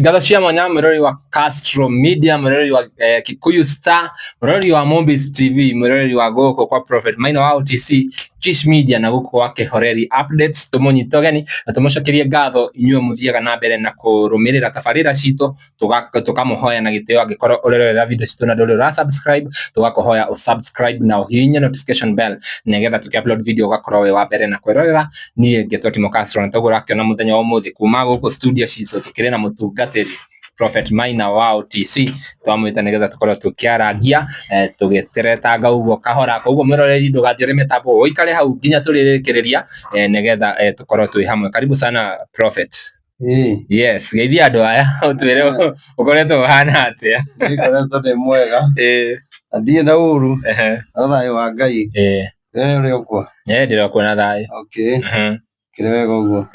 Ngatho cia mwanya mwirori wa Castro Media, mwirori wa Kikuyu Star, mwirori wa Mombis TV, mwirori wa gũkũ kwa Prophet Maina wa OTC, Kish Media na gũkũ kwa Kĩhoreri Updates. Tũmũnyite ũgeni na tũmũcokerie ngatho inyuĩ mũthiaga na mbere na kũrũmĩrĩra tabarĩra citũ, tũkamũhoya na gĩtĩo angĩkorwo ũrerorera video citũ na ndũrĩ ũra subscribe, tũgakũhoya ũ subscribe na ũhihinye notification bell nĩgetha tũkĩ upload video ũgakorwo wĩ wa mbere na kwĩrorera. Niĩ ngetwo Timo Castro na toguo ũrakĩona mũthenya wa ũmũthĩ kuma gũkũ studio citũ tũkĩrĩ na mũtungatĩri Prophet Maina wa OTC, twamwĩta nĩgetha tũkorwo tũkĩarangia tũgĩteretanga ũguo kahora. Koguo mwĩroreri ndũgathiĩ mĩtambo, ũikare hau nginya tũrĩrĩkĩrĩria nĩgetha tũkorwo twĩ hamwe. Karibu sana, Prophet. Yes, geithia andũ aya, ũtwĩre ũkoretwo ũhana atĩa. Nĩngoretwo ndĩ mwega na ndirĩ na ũru no thayũ wa Ngai. We ũrĩ o kuo? Ndĩrĩ na thayũ. Okay. Kĩrĩ wega ũguo.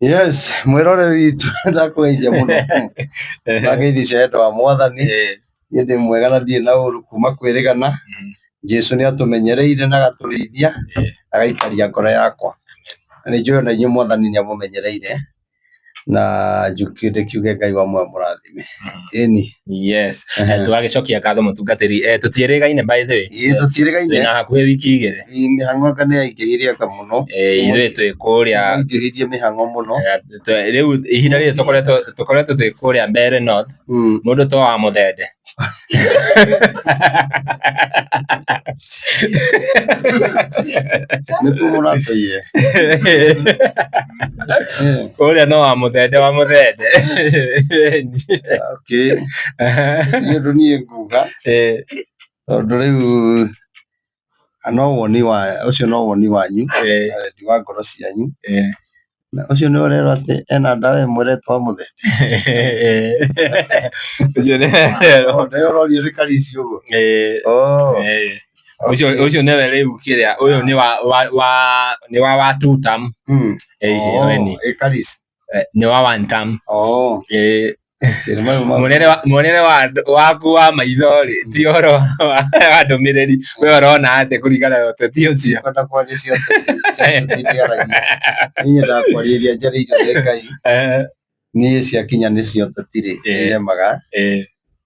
Yes, mwĩroreri witũ, ndakũgeithia mũno. Ndageithia cia wendo wa Mwathani. Niĩ ndĩ mwega na ndirĩ na ũru kuma kwĩrĩgana. Jesũ nĩ atũmenyereire na agatũrĩithia, agaikaria ngoro yakwa. Na nĩ njũĩ ona inyuĩ Mwathani nĩ amũmenyereire na ndĩkiuge Ngai wa muoyo mũrathime. Ĩni. Yes, tũgagĩcokia ngatho mũtungatĩri. Tũtiĩrĩgaine, by the way. Ĩĩ, tũtiĩrĩgaine. Twĩna hakuhĩ wiki 2. Ĩĩ, mĩhang'o anga nĩ yaingĩhire anga mũno. Ithuĩ twĩ kũrĩa. Yaingĩhirie mĩhang'o mũno. Rĩu ihinda rĩrĩ tũkoretwo twĩ kũrĩa Mbeere North. Mũndũ to wa mũthende. Nĩkuo mũratũire. Kũrĩa no wa mũthende wa mũthende. Okay. Niĩ ũndũ niĩ nguga tondũ rĩu no woni wa ũcio no woni wanyu, wendi wa ngoro cianyu. Na ũcio nĩ ũrerwo atĩ ena ndawa ĩmwe ĩretwo wa mũthende. Ũcio nĩ Nĩwe ũrorio nĩ Karisi ũguo. Oh. Ũcio nĩwe rĩu kĩrĩa ũyũ nĩ wa wa wa nĩ wa wa two term. Oh, Ĩni. ĩ Karisi. Nĩ wa one term. Oh. Muonere waku wa maitho rĩ, ti ũhoro wa ndũmĩrĩri, we ũrona atĩa kũringana na ũteti ũcio? Ndikwenda kwaria cia ũteti, cia ũteti ndiaragia. Niĩ nyendaga kwaria iria njarĩirio nĩ Ngai. Niĩ ciakinya nĩ cia ũteti rĩ, nĩ iremaga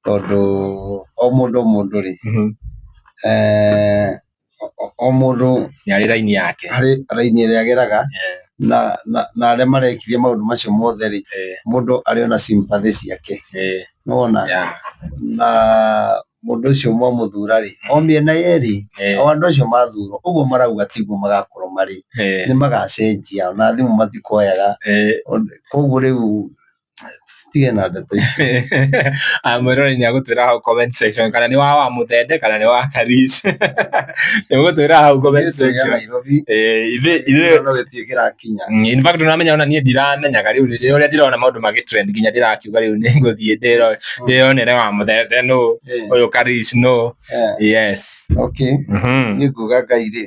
tondũ o mũndũ o mũndũ rĩ, o mũndũ nĩ arĩ raini yake. Harĩ raini ĩrĩa ageraga na arĩa marekirie maũndũ macio mothe rĩ, mũndũ arĩ ona sympathy ciake. Nĩwona? Na mũndũ ũcio mwamũthura rĩ, o mĩena yerĩ, o andũ acio mathurwo, ũguo marauga tiguo magakorwo marĩ. Nĩ magacenjia ona thimũ matikoyaga. Koguo rĩu tige na ndeto icio. Ah, mwĩroreri nĩ agũtwĩra hau comment section kana nĩ wa mũthende kana nĩ wa Karis. Nĩ ũgũtwĩra hau comment Ithuĩ tũrĩ a section. Nairobi. Ithuĩ Gĩthurano gĩtirĩ kĩrakinya. In fact ũramenya ona niĩ ndiramenyaga rĩu rĩrĩa ũrĩa ndĩrona maũndũ magĩ trend nginya ndĩrakiuga rĩu nĩ ngũthiĩ ndĩyonere wa mũthende nũ, ũyũ Karis nũ. Yes. Okay. Niĩ nguga Ngai rĩ,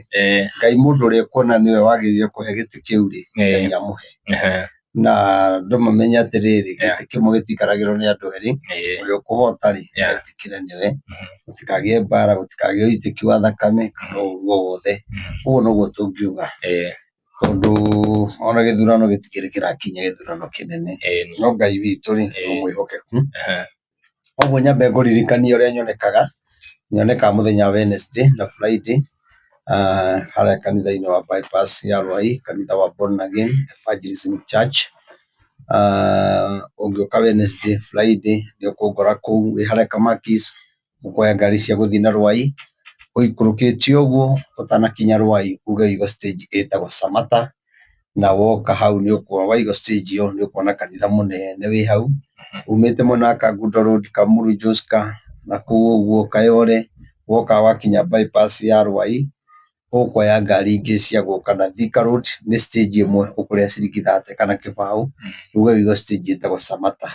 Ngai mũndũ ũrĩa ũkuona nĩwe wagĩrĩire kũhe gĩtĩ kĩu rĩ, Ngai amũhe. Na andũ mamenye atĩrĩrĩ, gĩtĩ kĩmwe gĩtiikaragĩrwo nĩ andũ erĩ, ũrĩa ũkũhota rĩ, etĩkĩre nĩwe, gũtikagĩe mbara, gũtikagĩe ũitĩki wa thakame kana ũru o wothe, ũguo noguo tũngiuga, tondũ ona gĩthurano gĩtikĩrĩ kĩrakinya gĩthurano kĩnene, no Ngai witũ rĩ, nĩ mwĩhokeku. Koguo nyambe ngũririkanie ũrĩa nyonekaga, nyonekaga mũthenya wa Wednesday na Friday, harĩa kanitha-inĩ wa Bypass ya Ruai, kanitha wa Born Again Evangelism Church. Ũngĩũka Wednesday, Friday nĩ ũkũngora kũu wĩ harĩa Kamakis, ũkoya ngari cia gũthiĩ na Ruai, ũikũrũkĩte ũguo ũtanakinya Ruai uge ũigua stage ĩtagwo Samata. Na woka hau nĩ ũkuona waigua stage ĩyo nĩ ũkuona kanitha mũnene wĩ hau, umĩte mwena wa Kangundo Road, Kamuru, Joska na kũu ũguo Kayole, woka wakinya bypass ya Ruai, ũkuoya ngari ingĩ cia gũka na Thika Road, nĩ stage ĩmwe ũkũrĩha ciringi 30 kana kĩbaũ, uge ũigua stage ĩtagwo Samata.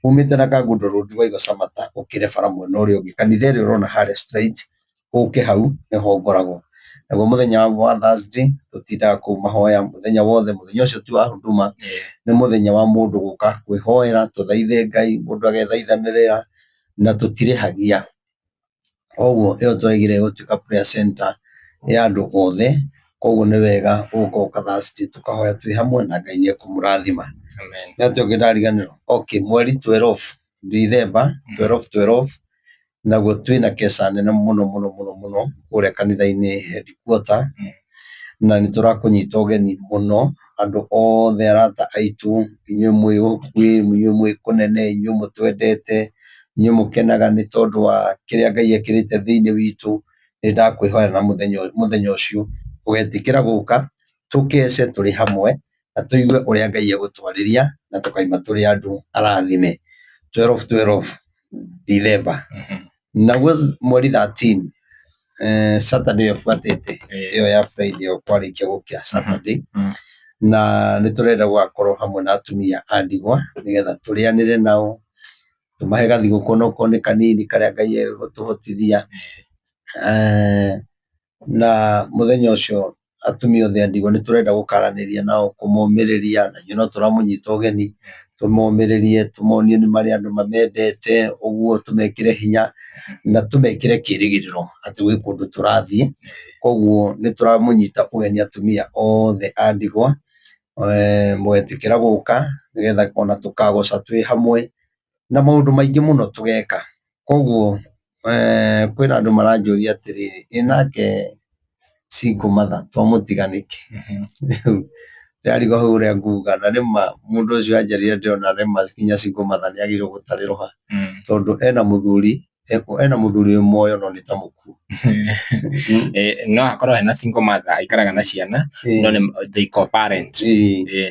Umĩte na Kangundo Road waigua Samata ũkĩre bara mwena ũrĩa ũngĩ, kanitha ĩrĩa ũrona harĩa straight, ũke hau nĩho ngoragwo. Naguo mũthenya wa Thursday tũtindaga kũu mahoya mũthenya wothe, mũthenya ũcio ti wa huduma, nĩ mũthenya wa mũndũ gũka kwĩhoera, tũthaithe Ngai, mũndũ agethaithanĩrĩra na tũtirĩhagia. Koguo ĩyo tũraigire ĩgũtuĩka prayer center ya andũ othe. Koguo nĩ wega gũka Thursday tũkahoya twĩ hamwe na Ngai nĩ ekũmũrathima. Amen. Nĩ atĩa ũngĩ ndariganĩrwo? Okay, mweri 12 December 12 12 naguo twĩna keca nene mũno mũno mũno mũno kũrĩa kanitha-inĩ headquarter. Na nĩ tũrakũnyita ũgeni mũno andũ othe arata aitũ, inyuĩ mwĩ gũkuhĩ, inyuĩ mwĩ kũnene, inyuĩ mũtwendete, inyuĩ mũkenaga nĩ tondũ wa kĩrĩa Ngai ekĩrĩte thĩinĩ witũ, nĩ ndakwĩhoya na mũthenya ũcio ũgetĩkĩra gũka tũkece tũrĩ hamwe na tũigue ũrĩa Ngai egũtwarĩria na tũkaima tũrĩ andũ arathime. 12 12 December. Naguo mweri 13 Saturday ĩyo ĩbuatĩte ĩyo ya Friday ĩyo kwarĩkia gũkĩa Saturday, na nĩ tũrenda gũgakorwo hamwe na atumia a ndigwa nĩgetha tũrĩanĩre nao, tũmahe gathigũkũ onokorwo nĩ kanini karĩa Ngai egũtũhotithia. Na mũthenya ũcio atumia othe a ndigwa nĩ tũrenda gũkaranĩria nao, kũmomĩrĩria, na inyuĩ no tũramũnyita ũgeni, tũmomĩrĩrie, tũmonie nĩ marĩ andũ mamendete, ũguo tũmekĩre hinya na tũmekĩre kĩrĩgĩrĩro atĩ gwĩ kũndũ tũrathiĩ. Koguo nĩ tũramũnyita ũgeni atumia othe a ndigwa, mũgetĩkĩra gũka nĩgetha ona tũkagoca twĩ hamwe na maũndũ maingĩ mũno tũgeka. Koguo kwĩna andũ maranjũria atĩrĩrĩ, ĩ nake single mother twamũtiga nĩkĩ? Rĩu ndĩrarigwo hau ũrĩa nguga, na nĩma mũndũ ũcio anjarĩria ndĩrona nĩma nginya single mother nĩ agĩrĩirwo gũtarĩrwo ha, tondũ ena mũthuri, ena mũthuri wĩ muoyo no nĩ ta mũkuũ. No akorwo hena single mother aikaraga na ciana no nĩ they co-parent.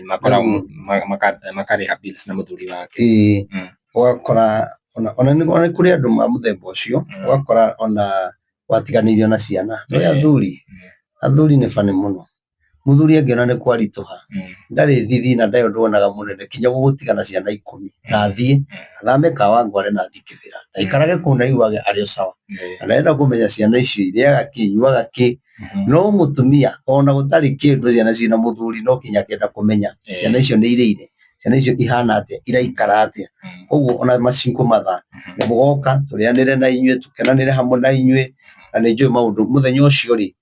Makoragwo makarĩha bills na mũthuri wake. Ũgakora ona nĩ kũrĩ andũ a mũthemba ũcio, ũgakora ona watiganĩirio na ciana. Nĩ athuri, athuri nĩ bani mũno. Mũthuri angĩona nĩ kwaritũha, ndarĩ thithi na ndarĩ ũndũ onaga mũnene kinya gũgũtiga na ciana ikũmi na athiĩ, athame Kawangware na athiĩ Kĩbĩra, na aikarage kũu na aiguage arĩ o sawa. Na ndarenda kũmenya ciana icio irĩaga kĩ, inyuaga kĩ. No mũtumia ona gũtarĩ kĩndũ ciana ciĩna mũthuri no kinya akenda kũmenya ciana icio nĩ irĩire, ciana icio ihana atĩa, iraikara atĩa. Koguo ona ma single mother nĩ mũgoka tũrĩanĩre na inyuĩ, tũkenanĩre hamwe na inyuĩ, na nĩ njũĩ maũndũ mũthenya ũcio rĩ,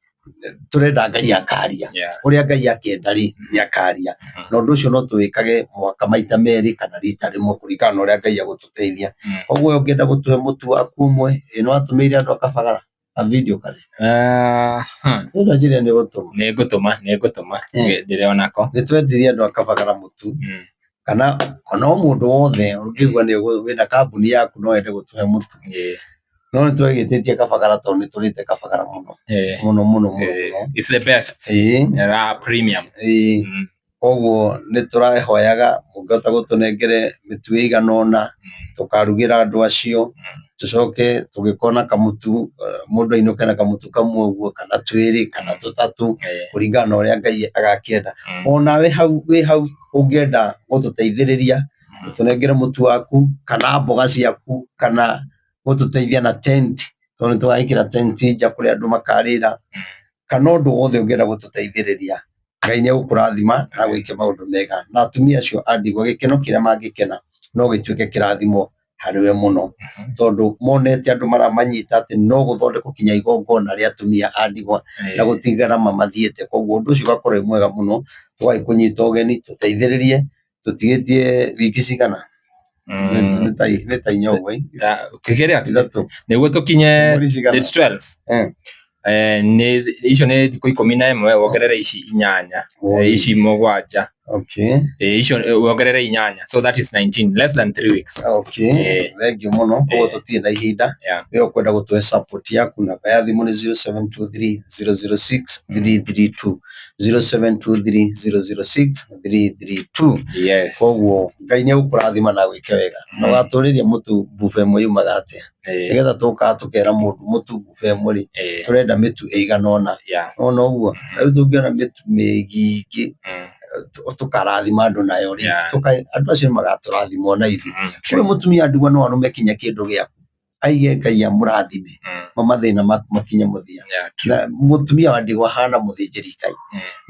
tũrenda Ngai akaria, ũrĩa Ngai akenda rĩ, nĩ akaria. Na ũndũ ũcio no tũwĩkage mwaka maita merĩ kana rita rĩmwe kũringana na ũrĩa Ngai egũtũteithia. Koguo we ũngĩenda gũtũhe mũtu waku ũmwe, ĩ nĩ watũmĩire andũ a Kabagara ka video karĩa? Ĩno njĩra nĩ gũtũma. Nĩ ngũtũma, nĩ ngũtũma, ndĩrĩ onako. Nĩ twendirie andũ a Kabagara mũtu, kana ona o mũndũ wothe ũngĩigua nĩ wĩna kambuni yaku no wende gũtũhe mũtu. No nĩ twegĩtĩtie Kabagara tondũ nĩ tũrĩte Kabagara mũno. Mũno mũno mũno mũno. It's the best. Ra premium. Koguo nĩ tũrahoyaga mũngĩhota gũtũnengere mĩtu ĩigana ũna, tũkarugĩra andũ acio, tũcoke tũgĩkorwo na kamũtu, mũndũ ainũke na kamũtu kamwe ũguo, kana twĩrĩ, kana tũtatũ, kũringana na ũrĩa Ngai agakĩenda. Onawe hau wĩ hau ũngĩenda gũtũteithĩrĩria, ũtũnengere mũtu waku, kana mboga ciaku, kana gũtũteithia na tent, tondũ nĩ tũgagĩkĩra tent nja kũrĩa andũ makarĩra, kana ũndũ wothe ũngĩenda gũtũteithĩrĩria, Ngai nĩ egũkũrathima na agwĩke maũndũ mega. Na atumia acio a ndigwa gĩkeno kĩrĩa mangĩkena no gĩtuĩke kĩrathimo harĩ we mũno, tondũ monete andũ maramanyita atĩ no gũthondekwo kinya igongona rĩa atumia a ndigwa na gũtigana mathiĩte. Koguo ũndũ ũcio ũgakorwo wĩ mwega mũno, tũgagĩkũnyita ũgeni tũteithĩrĩrie tũtigĩtie wiki cigana? Nĩ ta inya ũguo, Kĩgeria ithatũ. Nĩguo tũkinye Mweri cigana? Date 12. Nĩ icio nĩ thikũ 11 wongerere ici inyanya, ici mũgwanja. Icio wongerere inyanya, so that is 19, less than 3 weeks. Okay, thank you mũno. Koguo tũtirĩ na ihinda. We ũkwenda gũtũhe support yaku, namba ya thimũ nĩ 0723 006 332, 0723 006 332. Yes. Koguo Ngai nĩ egũkũrathima na agwĩke wega. Na ũgatũrĩria mũtu buba ĩmwe yumaga atĩa? Nĩgetha tũkaga tũkera mũndũ mũtu buba ĩmwe rĩ, tũrenda mĩtu ĩigana ũna. Nĩwona ũguo? Rĩu tũngĩona mĩtu mĩingĩ tũkarathima andũ nayo rĩ, andũ acio nĩ magatũrathima ona ithuĩ. Ũyũ mũtumia ndigwa no arũme kinya kĩndũ gĩaku, aige Ngai amũrathime, mathĩna maku makinye mũthia. Na mũtumia wa ndigwa ahana mũthĩnjĩri Ngai,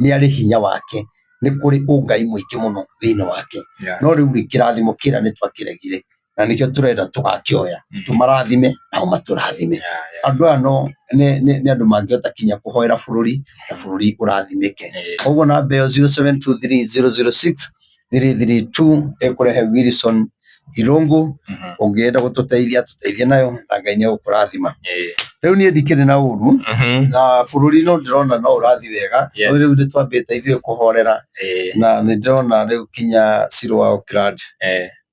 nĩ arĩ hinya wake, nĩ kũrĩ ũngai mũingĩ mũno thĩinĩ wake. No rĩu rĩ, kĩrathimo kĩrĩa nĩ twakĩregire. Na nĩkĩo tũrenda tũgakĩoya tũmarathime nao matũrathime. Yeah. Andũ aya no nĩ andũ mangĩhota kinya kũhoera bũrũri na bũrũri ũrathimĩke. Koguo namba ĩyo 0723 006 332 ĩkũrehe Wilson Irũngũ. Ũngĩenda gũtũteithia tũteithie nayo na Ngai nĩ egũkũrathima. Rĩu niĩ ndikĩrĩ na ũru na bũrũri no ndĩrona no ũrathiĩ wega. No rĩu nĩ twambĩte ithuĩ kũhorera na nĩ ndĩrona rĩu kinya Cyril wa Oakland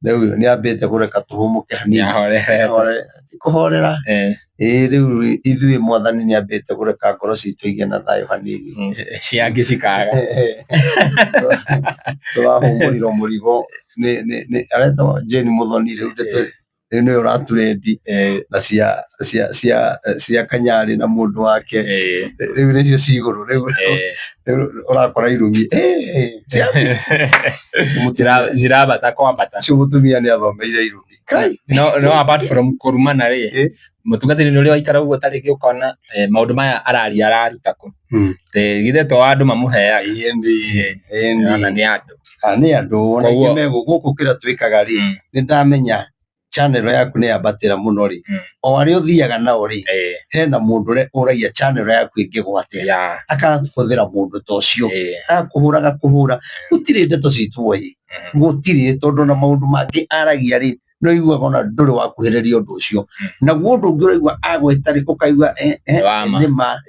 rĩu nĩ ambĩte kũreka tũhũmũke hanini. Nĩahorerete. Ti kũhorera, ĩĩ rĩu ithuĩ mwathani nĩ ambĩte kũreka ngoro citũ igĩe na thayũ hanini. Ciangĩ cikaga. Tũrahũmũrirwo mũrigo nĩ aretwo Jane Muthoni rĩu ndeto rĩu nĩwe ũraturendi na cia Kanyarĩ na mũndũ wake rĩu nĩcio ci igũrũ rĩu rĩu ũrakora irumi Cirabata kwambata. Ũcio mũtumia nĩ athomeire irumi. Kai. No apart from kũrumana rĩ, mũtungatĩri nĩ ũrĩa waikara ũguo ta rĩngĩ ũkona maũndũ maya araria araruta kũ? Githĩ to andũ mamũheaga? Ĩndi Ona ĩndi nĩ andũ. Nĩ andũ ona Koguo- ingĩ megũ gũkũ kĩrĩa twĩkaga rĩ, nĩ ndamenya channel yaku nĩ yambatĩra mũno rĩ, o arĩa ũthiaga nao rĩ, hena mũndũ ũrĩa ũragia channel yaku ĩngĩgwa atĩa, akahũthĩra mũndũ ta ũcio agakũhũra agakũhũra. Gũtirĩ ndeto citũ ĩ, gũtirĩ, tondũ na maũndũ mangĩ aragia rĩ, nĩ ũiguaga ona ndũrĩ wakuhĩrĩria ũndũ ũcio. Naguo ũndũ ũngĩ ũraigua agweta rĩ, ũkaigua Nĩ wa ma. Nĩ ma.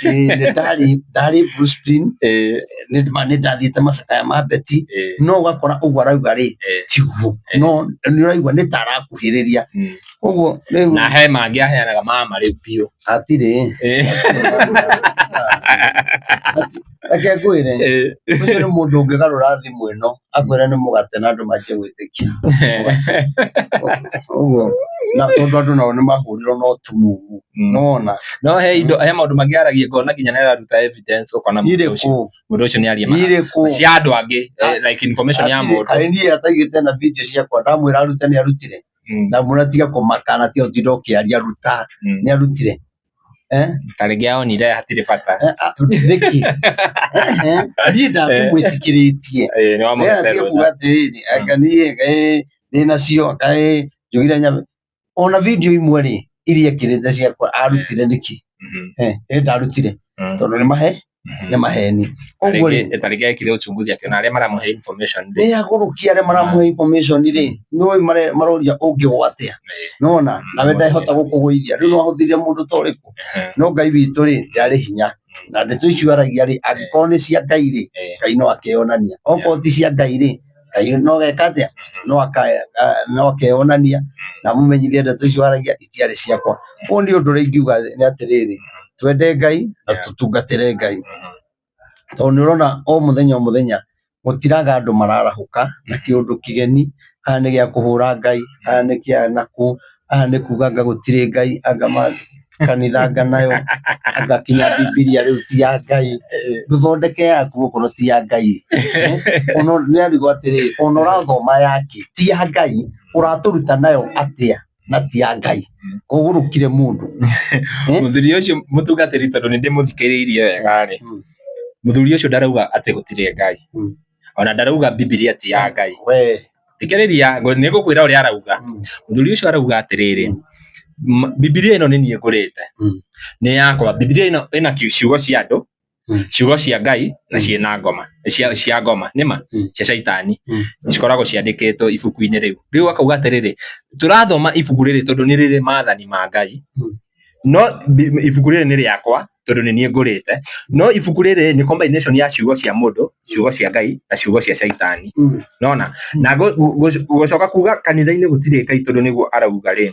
Nĩ ndarĩ Bruce Springsteen, nĩ ma nĩ ndathiĩte macakaya ma Betty, no ũgakora ũguo arauga rĩ, tiguo, no nĩ ũraigua nĩ ta arakuhĩrĩria. Koguo rĩu Na he mangĩ aheanaga ma rĩu biũ. Hatirĩ. Reke ngwĩre, ũcio nĩ mũndũ ũngĩgarũra thimũ ĩno akwĩre nĩ mũgate na andũ manjie gwĩtĩkia. Ũguo na tondũ andũ nao nĩ mahũrirwo na ũtumumu nĩwona. No he indo, he maũndũ mangĩ aragia ngona nginya nĩ araruta evidence ũkona mũndũ ũcio Irĩkũ? Mũndũ ũcio nĩ aria Irĩkũ? cia andũ angĩ, like information ya mũndũ. Kaĩ niĩ ataigĩte na video ciakwa ndamwĩra arute nĩ arutire. Ndamwĩra tiga kũmaka na tiga gũtinda ũkĩaria ruta nĩ arutire. Ta rĩngĩ aonire hatirĩ bata. Nĩkĩ? Niĩ ndakũmwĩtĩkĩrĩtie. Nĩ wamũhete Athiĩ rũtha. kuga atĩrĩrĩ, anga niĩ ndĩnacio kaĩ njugire nyame. Ona video imwe rĩ iria ekĩrĩte ciakwa arutire nĩkĩ? Ĩ ndarutire tondũ nĩ mahe nĩ maheni. Koguo rĩ, Ta rĩngĩ ekire uchunguzi akĩona arĩa maramũhe information rĩ. Nĩ agũrũkia arĩa maramũhe information rĩ, nĩũĩ maroria ũngĩgwa atĩa. Nĩwona nawe ndahota gũkũgũithia rĩu no ahũthĩrire mũndũ ta ũrĩkũ. No Ngai witũ rĩ nĩ arĩ hinya na ndeto icio aragia rĩ, angĩkorwo nĩ cia Ngai rĩ, Ngai no akeyonania, okorwo ti cia Ngai rĩ, Ngai no geka atĩa, no akeyonania na amũmenyithie ndeto icio aragia itiarĩ ciakwa. Koguo niĩ ũndũ ũrĩa ingiuga nĩ atĩrĩrĩ, twende Ngai na tũtungatĩre Ngai, tondũ nĩ ũrona o mũthenya o mũthenya gũtiraga andũ mararahũka na kĩũndũ kĩgeni, haha nĩ gĩa kũhũra Ngai, haha nĩ kĩa nakũ, haha nĩ kuga anga gũtirĩ Ngai, anga kanitha anga nayo, anga kinya Bibilia rĩu ti ya Ngai, ndũthondeke yaku okorwo ti ya Ngai. Ona nĩ arigwo atĩrĩrĩ, ona ũrathoma yake ti ya Ngai, ũratũruta nayo atĩa na ti ya Ngai? Ũgũrũkire mũndũ. Mũthuri ũcio mũtungatĩri, tondũ nĩ ndĩmũthikĩrĩirie wega rĩ, mũthuri ũcio ndarauga atĩ gũtirĩ Ngai, ona ndarauga Bibilia ti ya Ngai. We. Thikĩrĩria, nĩ ngũkwĩra ũrĩa arauga. Mũthuri ũcio arauga atĩrĩrĩ, Bibilia ĩno nĩ niĩ ngũrĩte, nĩ yakwa. Bibilia ĩno ĩna ciugo cia andũ, ciugo cia Ngai na ciĩna ngoma cia ngoma nĩma cia caitani, cikoragwo ciandĩkĩtwo ibuku-inĩ rĩu. Rĩu akauga atĩrĩrĩ, tũrathoma ibuku rĩrĩ tondũ nĩ rĩrĩ maathani ma Ngai, no ibuku rĩrĩ nĩ rĩakwa tondũ nĩ niĩ ngũrĩte, no ibuku rĩrĩ nĩ combination ya ciugo cia mũndũ, ciugo cia Ngai na ciugo cia caitani. Nona na gũcoka kuga kanitha-inĩ gũtirĩ Ngai tondũ nĩguo arauga rĩ,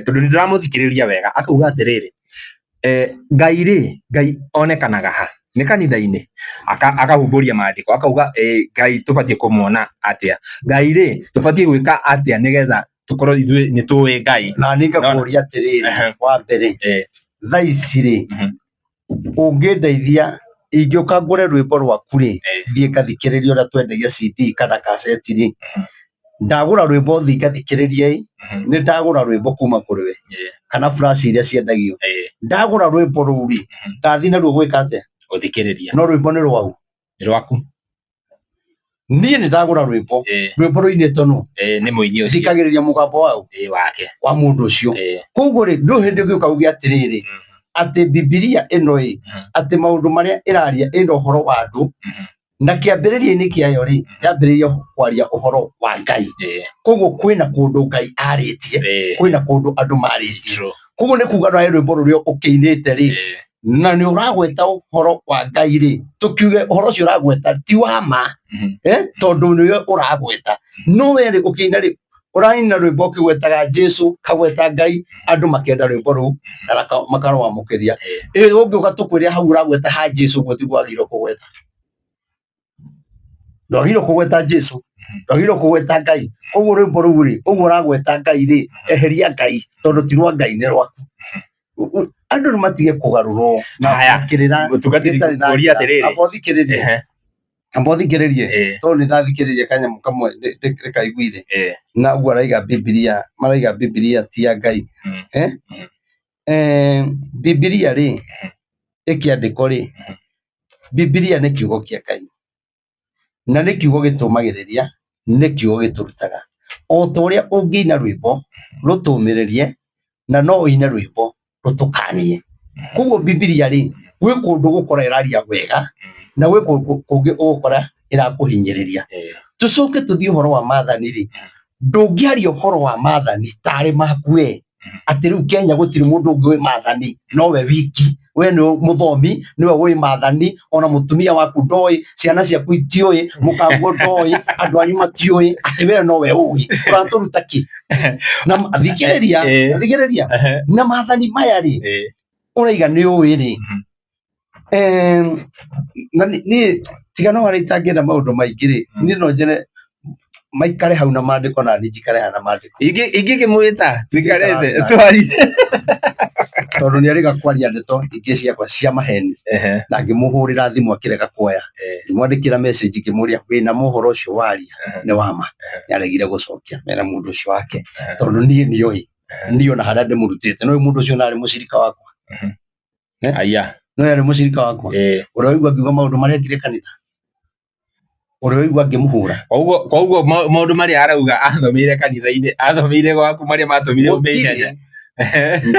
tondũ nĩ ndĩramũthikĩrĩria wega akauga atĩrĩrĩ, Ngai rĩ, Ngai onekanaga ha? Nĩ kanitha-inĩ? Akahumbũria maandĩko akauga, Ngai tũbatiĩ kũmuona atĩa? Ngai rĩ, tũbatiĩ gwĩka atĩa nĩgetha tũkorwo ithuĩ nĩ tũĩ Ngai? Na niĩ ngakũria atĩrĩrĩ, wa mbere, thaa ici rĩ, ũngĩndeithia ingĩũka ngũre rwĩmbo rwaku rĩ, thiĩ ngathikĩrĩrie ũrĩa twendagia CD kana kaseti rĩ, ndagũra rwĩmbo thiĩ ngathikĩrĩrie ĩ, nĩ ndagũra rwĩmbo kuma kũrĩ we kana flash iria ciendagio, ndagũra rwĩmbo rũu rĩ, ndathiĩ naruo gwĩka atĩa? Gũthikĩrĩria. No rwĩmbo nĩ rwau? Nĩ rwaku. Niĩ nĩ ndagũra rwĩmbo, rwĩmbo rũinĩtwo nũ? Nĩ mũini ũcio. Thikagĩrĩria mũgambo waũ? Wake. Wa mũndũ ũcio. Koguo rĩ, ndũrĩ hĩndĩ ũngĩũka uge atĩrĩrĩ, atĩ Bibilia ĩno ĩ, atĩ maũndũ marĩa ĩraria ĩna ũhoro wa andũ, na kĩambĩrĩria-inĩ kĩayo rĩ, yambĩrĩirie kwaria ũhoro wa Ngai. Koguo kwĩna kũndũ Ngai arĩtie, kwĩna kũndũ andũ marĩtie. Koguo nĩ kuga nawe rwĩmbo rũrĩa ũkĩinĩte rĩ, na nĩ ũragweta ũhoro wa Ngai rĩ, tũkiuge ũhoro ũcio ũragweta ti wa ma, tondũ nĩwe ũragweta. No we rĩ, ũkĩina rĩ, ũraina rwĩmbo ũkĩgwetaga Jesu, kagweta Ngai, andũ makenda rwĩmbo rũu na makarwamũkĩria. Ĩ ũngĩũka tũkwĩre hau ũragweta ha Jesu ũguo tiguo wagĩrĩirwo kũgweta. Ndwagĩrĩirwo kũgweta Jesu, ndwagĩrĩirwo kũgweta Ngai. Koguo rwĩmbo rũu rĩ, ũguo ũragweta Ngai rĩ, eheria Ngai tondũ ti rwa Ngai nĩ rwaku. Andũ nĩ matige kũgarũrwo na Haya, kĩrĩra mũtungatĩri, gĩtarĩ na ngũria njĩra. atĩrĩrĩ. Amba ũthikĩrĩrie. Amba ũthikĩrĩrie. Tondũ nĩ ndathikĩrĩria kanyamũ kamwe ndĩkaiguire. Na ũguo araiga Bibilia, maraiga Bibilia ti ya Ngai. Bibilia rĩ, ĩkĩandĩkwo rĩ, Bibilia nĩ kiugo kĩa Ngai. Na nĩ kiugo gĩtũmagĩrĩria, nĩ kiugo gĩtũrutaga. O ta ũrĩa ũngĩina rwĩmbo rũtũmĩrĩrie, na no ũine rwĩmbo rũtũkanie. Koguo Bibilia rĩ, gwĩ kũndũ ũgũkora ĩraria wega, na gwĩ kũndũ kũngĩ ũgũkora ĩrakũhinyĩrĩria. Tũcoke tũthiĩ ũhoro wa maathani rĩ, ndũngĩaria ũhoro wa maathani tarĩ maku we, atĩ rĩu Kenya gũtirĩ mũndũ ũngĩ wĩ maathani nowe wiki, we nĩwe mũthomi, nĩwe wĩ maathani, ona mũtumia waku ndoĩ, ciana ciaku itiũĩ, mũkaguo ndoĩ, andũ anyu matiũĩ, atĩ we nowe ũĩ, ũratũruta kĩ? Na thikĩrĩria, thikĩrĩria, na maathani maya rĩ, ũraiga nĩ ũĩ rĩ, na niĩ tiga no harĩa itangĩenda maũndũ maingĩ rĩ, niĩ no njere maikare hau na maandĩko na niĩ njikare haha na maandĩko. Ingĩkĩmwĩta tuikare thĩ twarie. Tondũ nĩ arĩga kwaria ndeto ingĩ ciakwa cia maheni na ngĩmũhũrĩra thimũ akĩrega kuoya, ngĩmwandĩkĩra message ngĩmũria wĩna ma ũhoro ũcio waria nĩ wa ma, nĩ aregire gũcokia mena mũndũ ũcio wake tondũ niĩ nĩoĩ, niĩ ona harĩa ndĩmũrutĩte nĩũĩ mũndũ ũcio narĩ mũcirika wakwa. Aya. No yarĩ mũcirika wakwa. Ũrĩa waigua ngiuga maũndũ marĩa ekire kanitha. Ũrĩa waigua ngĩmũhũra. Koguo maũndũ marĩa arauga athomeire kanitha-inĩ, athomeire gwaku marĩa matũmire ume ihenya.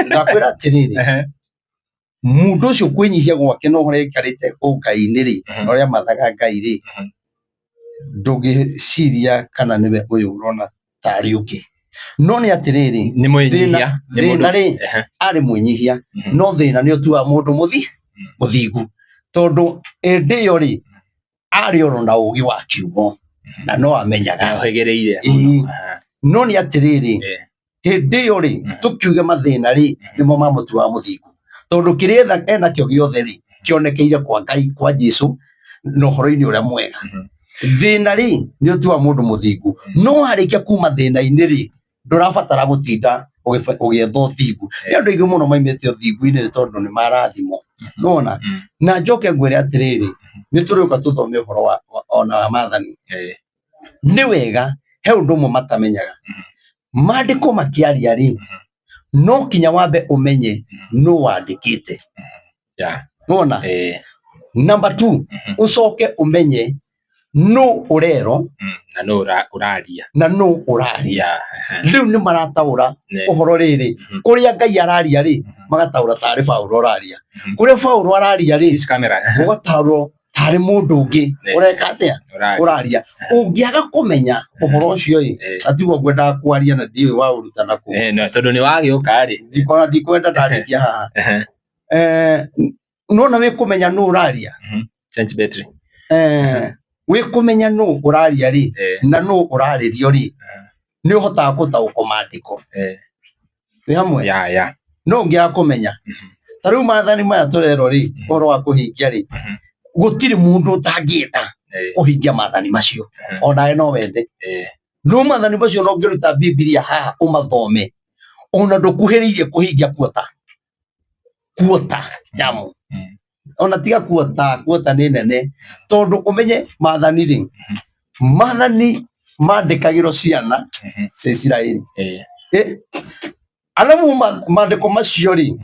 Ndakwĩra atĩrĩrĩ, mũndũ ũcio kwĩnyihia gwake na ũrĩa aikarĩte ũngai-inĩ rĩ, na ũrĩa amathaga Ngai rĩ, ndũngĩciria kana nĩwe ũyũ ũrona tarĩ ũngĩ. No nĩ atĩrĩrĩ, Nĩ mwĩnyihia. Thĩna rĩ, arĩ mwĩnyihia, no thĩna nĩ ũtuaga mũndũ mũthingu. Tondũ hĩndĩ ĩyo rĩ, arĩ oro na ũgĩ wa kiugo na no amenyaga. Ohĩgĩrĩire. No nĩ atĩrĩrĩ, hĩndĩ ĩyo rĩ, tũkiuge mathĩna rĩ, nĩmo mamũtuaga mũthingu. Tondũ kĩrĩa enakĩo gĩothe rĩ, kĩonekeire kwa Ngai, kwa Jesu, na ũhoro-inĩ ũrĩa mwega. Thĩna rĩ, nĩ ũtuaga mũndũ mũthingu. No warĩkia kuma thĩna-inĩ rĩ, ndũrabatara gũtinda ũgĩetha ũthingu. Nĩ andũ aingĩ mũno maimĩte ũthingu-inĩ nĩ tondũ nĩ marathimwo. Nĩwona? Na njoke ngwĩre atĩrĩrĩ, nĩ tũrĩũka tũthome ũhoro wa ona wa maathani. Nĩ wega, he ũndũ ũmwe matamenyaga. Maandĩko makĩaria rĩ, no kinya wambe ũmenye nũ wandĩkĩte. Nĩwona? Number 2, ũcoke ũmenye nũ ũrerwo Na nũ ũraria. Na nũ ũraria. Rĩu nĩ marataũra ũhoro rĩrĩ, kũrĩa Ngai araria rĩ, magataũra tarĩ Paũlũ ũraria. Kũrĩa Paũlũ araria rĩ, ũgataũrwo tarĩ mũndũ ũngĩ ũreka atĩa? Ũraria. Ũngĩaga kũmenya ũhoro ũcio ĩ, na tiguo ngwendaga kwaria na ndiũĩ waũruta nakũ. Tondũ nĩ wagĩũka rĩ. Ndikona ndikwenda ndarĩkia haha. Nona wĩ kũmenya nũ ũraria. Change battery. Wĩ kũmenya nũ ũraria rĩ, na nũ ũrarĩrio rĩ, nĩ ũhotaga gũtaũkwo maandĩko. Twĩ hamwe? No ũngĩaga kũmenya. Ta rĩu maathani maya tũrerwo rĩ, ũhoro wa kũhingia rĩ, gũtirĩ mũndũ ũtangĩenda kũhingia maathani macio. Onawe no wende. No maathani macio no ũngĩruta Bibilia haha ũmathome, ona ndũkuhĩrĩirie kũhingia kuota. Kuota njamu. Ona tiga kuota, kuota nĩ nene. Tondũ ũmenye maathani rĩ, maathani mandĩkagĩrwo ciana cia Isiraeli. Arabu maandĩko macio rĩ,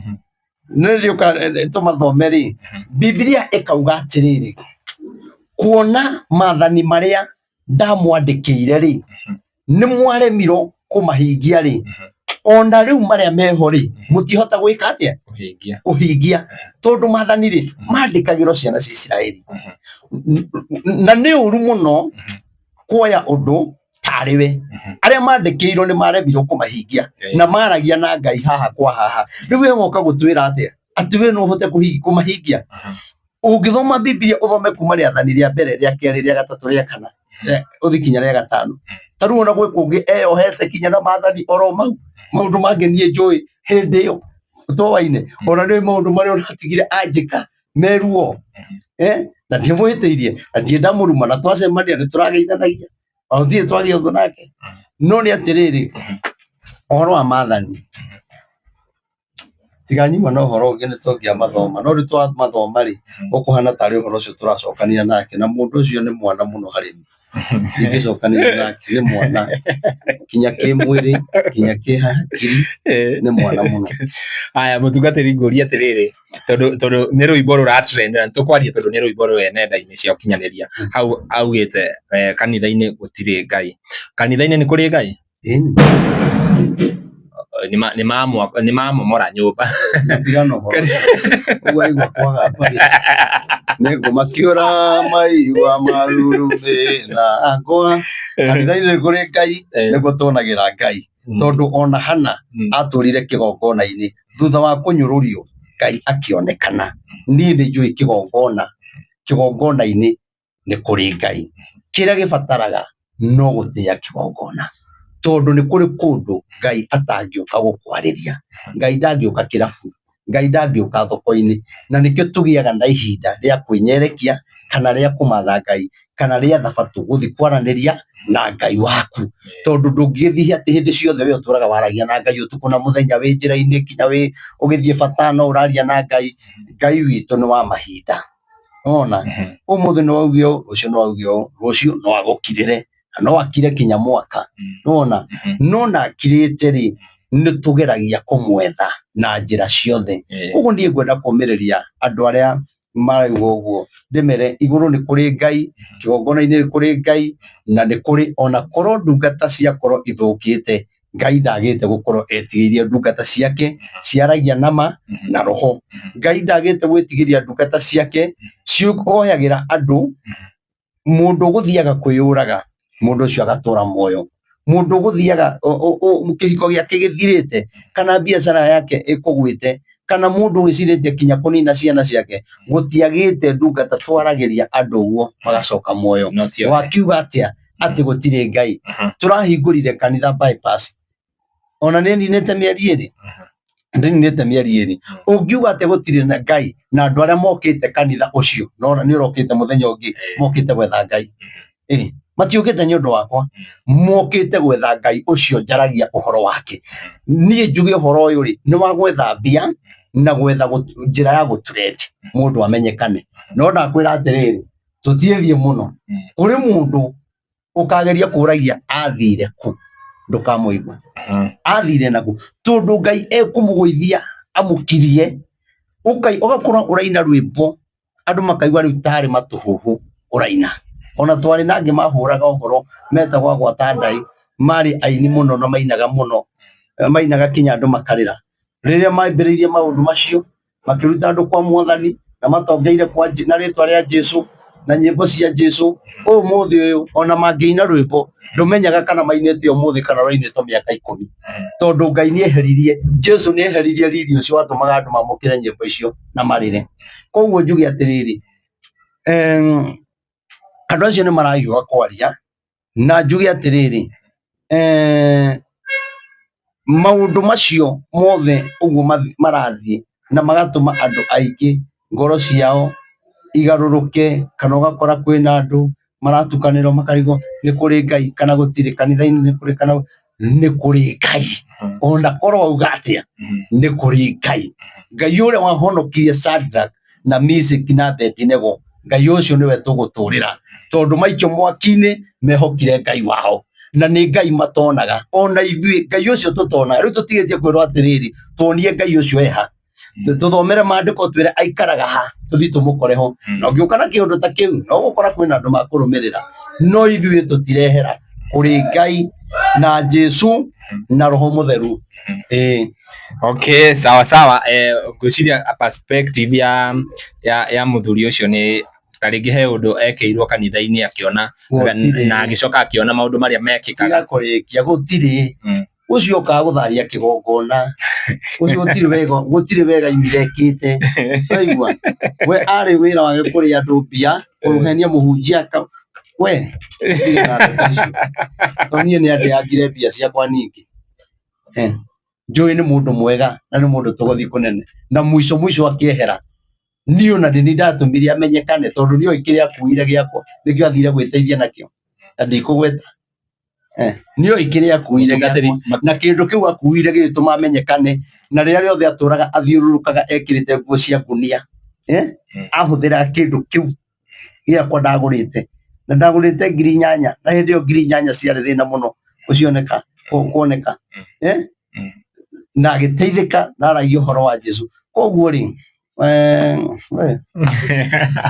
nĩ rĩũka tũmathome rĩ, Bibilia ĩkauga atĩrĩrĩ, kuona maathani marĩa Ndamwandĩkĩire rĩ, nĩ mwaremirwo kũmahingia rĩ, ona rĩu marĩa meho rĩ, mũtihota gwĩka atĩa? Kũhingia. Kũhingia. Tondũ maathani rĩ, mandĩkagĩrwo ciana cia Isiraeli. Na nĩ ũru mũno kuoya ũndũ tarĩ we. Arĩa mandĩkĩirwo nĩ maremirwo kũmahingia na maragia na Ngai haha kwa haha. Rĩu we woka gũtwĩra atĩa? Atĩ we no ũhote kũmahingia? Ũngĩthoma Biblia ũthome kuma rĩathani rĩa mbere, rĩa kerĩ, rĩa gatatũ, rĩa kana, ũthiĩ kinya rĩa gatano. Ta rĩu ona gwĩ kũngĩ eyohete kinya na maathani oro mau, maũndũ mangĩ niĩ njũĩ hĩndĩ ĩyo twowaine, ona nĩ maũndũ marĩa ũratigire anjĩka meruo, na ndimũhĩtĩirie na ndirĩ ndamũruma, na twacemania nĩ tũrageithanagia, ona gũtirĩ twagĩa ũthũ nake. No nĩ atĩrĩrĩ, ũhoro wa maathani tiga nyuma na ũhoro ũngĩ nĩ tũngĩamathoma, no rĩu twamathoma rĩ, ũkũhana tarĩ ũhoro ũcio tũracokania nake, na mũndũ ũcio nĩ mwana mũno harĩ niĩ. Ndingĩcokanĩria nake, nĩ mwana kinya kĩmwĩrĩ, kinya kĩhakiri, nĩ mwana mũno. Aya, mũtungatĩri, ngũria atĩrĩrĩ, tondũ nĩ rwĩmbo rũra trend na tũkwaria tondũ nĩ rwĩmbo rwĩ nenda-inĩ cia ũkinyanĩria, hau augĩte kanitha-inĩ gũtirĩ Ngai. Kanitha-inĩ nĩ kũrĩ Ngai? Ĩni. Nĩ mamomora nyũmba. Tigana ũhoro ũguo aigua kwagamba rĩ, nĩngũmakiũra maigua marurumĩ na ngwa. Kanitha-inĩ nĩ kũrĩ Ngai, nĩguo tuonagĩra Ngai, tondũ ona Hana atũrire kĩgongona-inĩ thutha wa kũnyũrũrio, Ngai akĩonekana. Niĩ nĩ njũĩ kĩgongona, kĩgongona-inĩ nĩ kũrĩ Ngai. Kĩrĩa gĩbataraga no gũtĩa kĩgongona, tondũ nĩ kũrĩ kũndũ Ngai atangĩũka gũkwarĩria. Ngai ndangĩũka kĩrabu, Ngai ndangĩũka thoko-inĩ, na nĩkĩo tũgĩaga na ihinda rĩa kwĩnyerekia kana rĩa kũmatha Ngai kana rĩa thabatũ gũthiĩ kwaranĩria na Ngai waku, tondũ ndũngĩgĩthiĩ atĩ hĩndĩ ciothe we ũtũraga waragia na Ngai ũtukũ na mũthenya, wĩ njĩra-inĩ nginya wĩ ũgĩthiĩ bata no ũraria na Ngai. Ngai witũ nĩ wa mahinda. Nĩwona? Ũmũthĩ no auge ũũ, rũciũ no auge ũũ, rũciũ no agũkirĩre na no akire kinya mwaka. Nĩwona? No na akirĩte rĩ, nĩ tũgeragia kũmwetha na njĩra ciothe. Ũguo niĩ ngwenda kũmĩrĩria andũ arĩa maraigua ũguo, ndĩmere igũrũ nĩ kũrĩ Ngai, kĩgongona-inĩ nĩ kũrĩ Ngai, na nĩ kũrĩ ona korwo ndungata ciakorwo ithũkĩte, Ngai ndagĩte gũkorwo etigĩirie ndungata ciake ciaragia nama na roho. Ngai ndagĩte gwĩtigĩria ndungata ciake cihoyagĩra andũ. Mũndũ ũgũthiaga kwĩyũraga, mũndũ ũcio agatũra muoyo. Mũndũ ũgũthiaga kĩhiko gĩake gĩthirĩte, kana biacara yake ĩkũgwĩte, kana mũndũ wĩcirĩtie kinya kũnina ciana ciake, gũtiagĩte ndungata twaragĩria andũ ũguo magacoka muoyo. No ti othe. Wakiuga atĩa atĩ gũtirĩ Ngai? Tũrahingũrire kanitha bypass, ona nĩ ninĩte mĩeri ĩrĩ, ndĩninĩte mĩeri ĩrĩ. Ũngiuga atĩ gũtirĩ na Ngai na andũ arĩa mokĩte kanitha ũcio, no nĩ ũrokĩte mũthenya ũngĩ, mokĩte gwetha Ngai, matiũkĩte nĩ ũndũ wakwa, mokĩte gwetha Ngai ũcio njaragia ũhoro wake. Niĩ njuge ũhoro ũyũ rĩ, nĩ wa gwetha mbia na gwetha njĩra ya gũtrend mũndũ amenyekane. No ndakwĩra atĩrĩrĩ, tũtiĩthiĩ mũno, kũrĩ mũndũ ũkageria kũragia athire kũ, ndũkamũigua. Athire naku tondũ Ngai ekũmũgũithia amũkirie, ũgakorwo ũraina rwĩmbo andũ makaigua rĩu tarĩ matũhũhũ ũraina. Ona twarĩ na angĩ mahũraga ũhoro metagwo agwata ndai, marĩ aini mũno na mainaga mũno, mainaga kinya andũ makarĩra. Rĩrĩa mambĩrĩirie maũndũ macio, makĩruta andũ kwa Mwathani na matongeire kwa na rĩtwa rĩa Jesu na nyĩmbo cia Jesu. Ũmũthĩ ũyũ ona mangĩina rwĩmbo ndũmenyaga kana mainĩte ũmũthĩ kana rwainĩtwo mĩaka 10, tondũ Ngai nĩ eheririe, Jesu nĩ eheririe riri ũcio watũmaga andũ mamũkĩre nyĩmbo icio na marĩre. Koguo njuge atĩrĩrĩ, andũ acio nĩ marahiũha kwaria, na njuge atĩrĩrĩ, maũndũ macio mothe ũguo marathiĩ na magatũma andũ aingĩ ngoro ciao igarũrũke, kana ũgakora kwĩna andũ maratukanĩrwo makarigwo nĩ kũrĩ Ngai kana gũtirĩ, kanitha-inĩ nĩ kũrĩ kana nĩ kũrĩ Ngai, ona korwo wauga atĩa nĩ kũrĩ Ngai. Ngai ũrĩa wahonokirie Shadrach na Meshach na Abednego, Ngai ũcio nĩwe tũgũtũrĩra, tondũ maikio mwaki-inĩ mehokire Ngai wao, na nĩ Ngai matonaga. Ona ithuĩ Ngai ũcio tũtonaga, rĩu tũtigĩtie kwĩrwo atĩrĩrĩ, tuonie Ngai ũcio eha. Tũthomere maandĩko twĩre aikaraga ha, tũthiĩ tũmũkore ho. Na ũngĩũka na kĩũndũ ta kĩu, no gũkora kwĩna andũ makũrũmĩrĩra. No ithuĩ tũtirehera kũrĩ Ngai na Jesu na Roho Mũtheru. Ĩĩ. Okay, sawa sawa. Ngwĩciria perspective ya mũthuri ũcio nĩ ta rĩngĩ he ũndũ ekĩirwo kanitha-inĩ akĩona Gũtirĩ. na agĩcoka akĩona maũndũ marĩa mekĩkaga. Tiga kũrĩkia gũtirĩ. Ũcio okaga gũthahia kĩgongona. Ũcio gũtirĩ wega, gũtirĩ wega aimire ekĩte. Ũraigua? We arĩ wĩra wake kũrĩa andũ mbia, kũhenia mũhunjia we ndirĩ na ndeto icio. Tondũ niĩ nĩ andeangire mbia ciakwa nyingĩ. Njũĩ nĩ mũndũ mwega na nĩ mũndũ tũgũthiĩ kũnene. Na mũico mũico akĩehera. Niĩ ona nĩ niĩ ndatũmire amenyekane tondũ nĩoĩ kĩrĩa akuire gĩakwa nĩkĩo athire gwĩteithia nakĩo. Na ndikũgweta. Nĩoĩ kĩrĩa akuire Mũtungatĩri, gĩakwa. Na kĩndũ kĩu akuire gĩgĩtũma amenyekane. Na rĩrĩa rĩothe atũraga athiũrũrũkaga ekĩrĩte nguo cia ngũnia. Ahũthĩraga kĩndũ kĩu gĩakwa ndagũrĩte. Na ndagũrĩte 8,000 na hĩndĩ ĩyo 8,000 ciarĩ thĩna mũno gũcioneka, kuoneka. Na agĩteithĩka na aragia ũhoro wa Jesu. Koguo rĩ, we,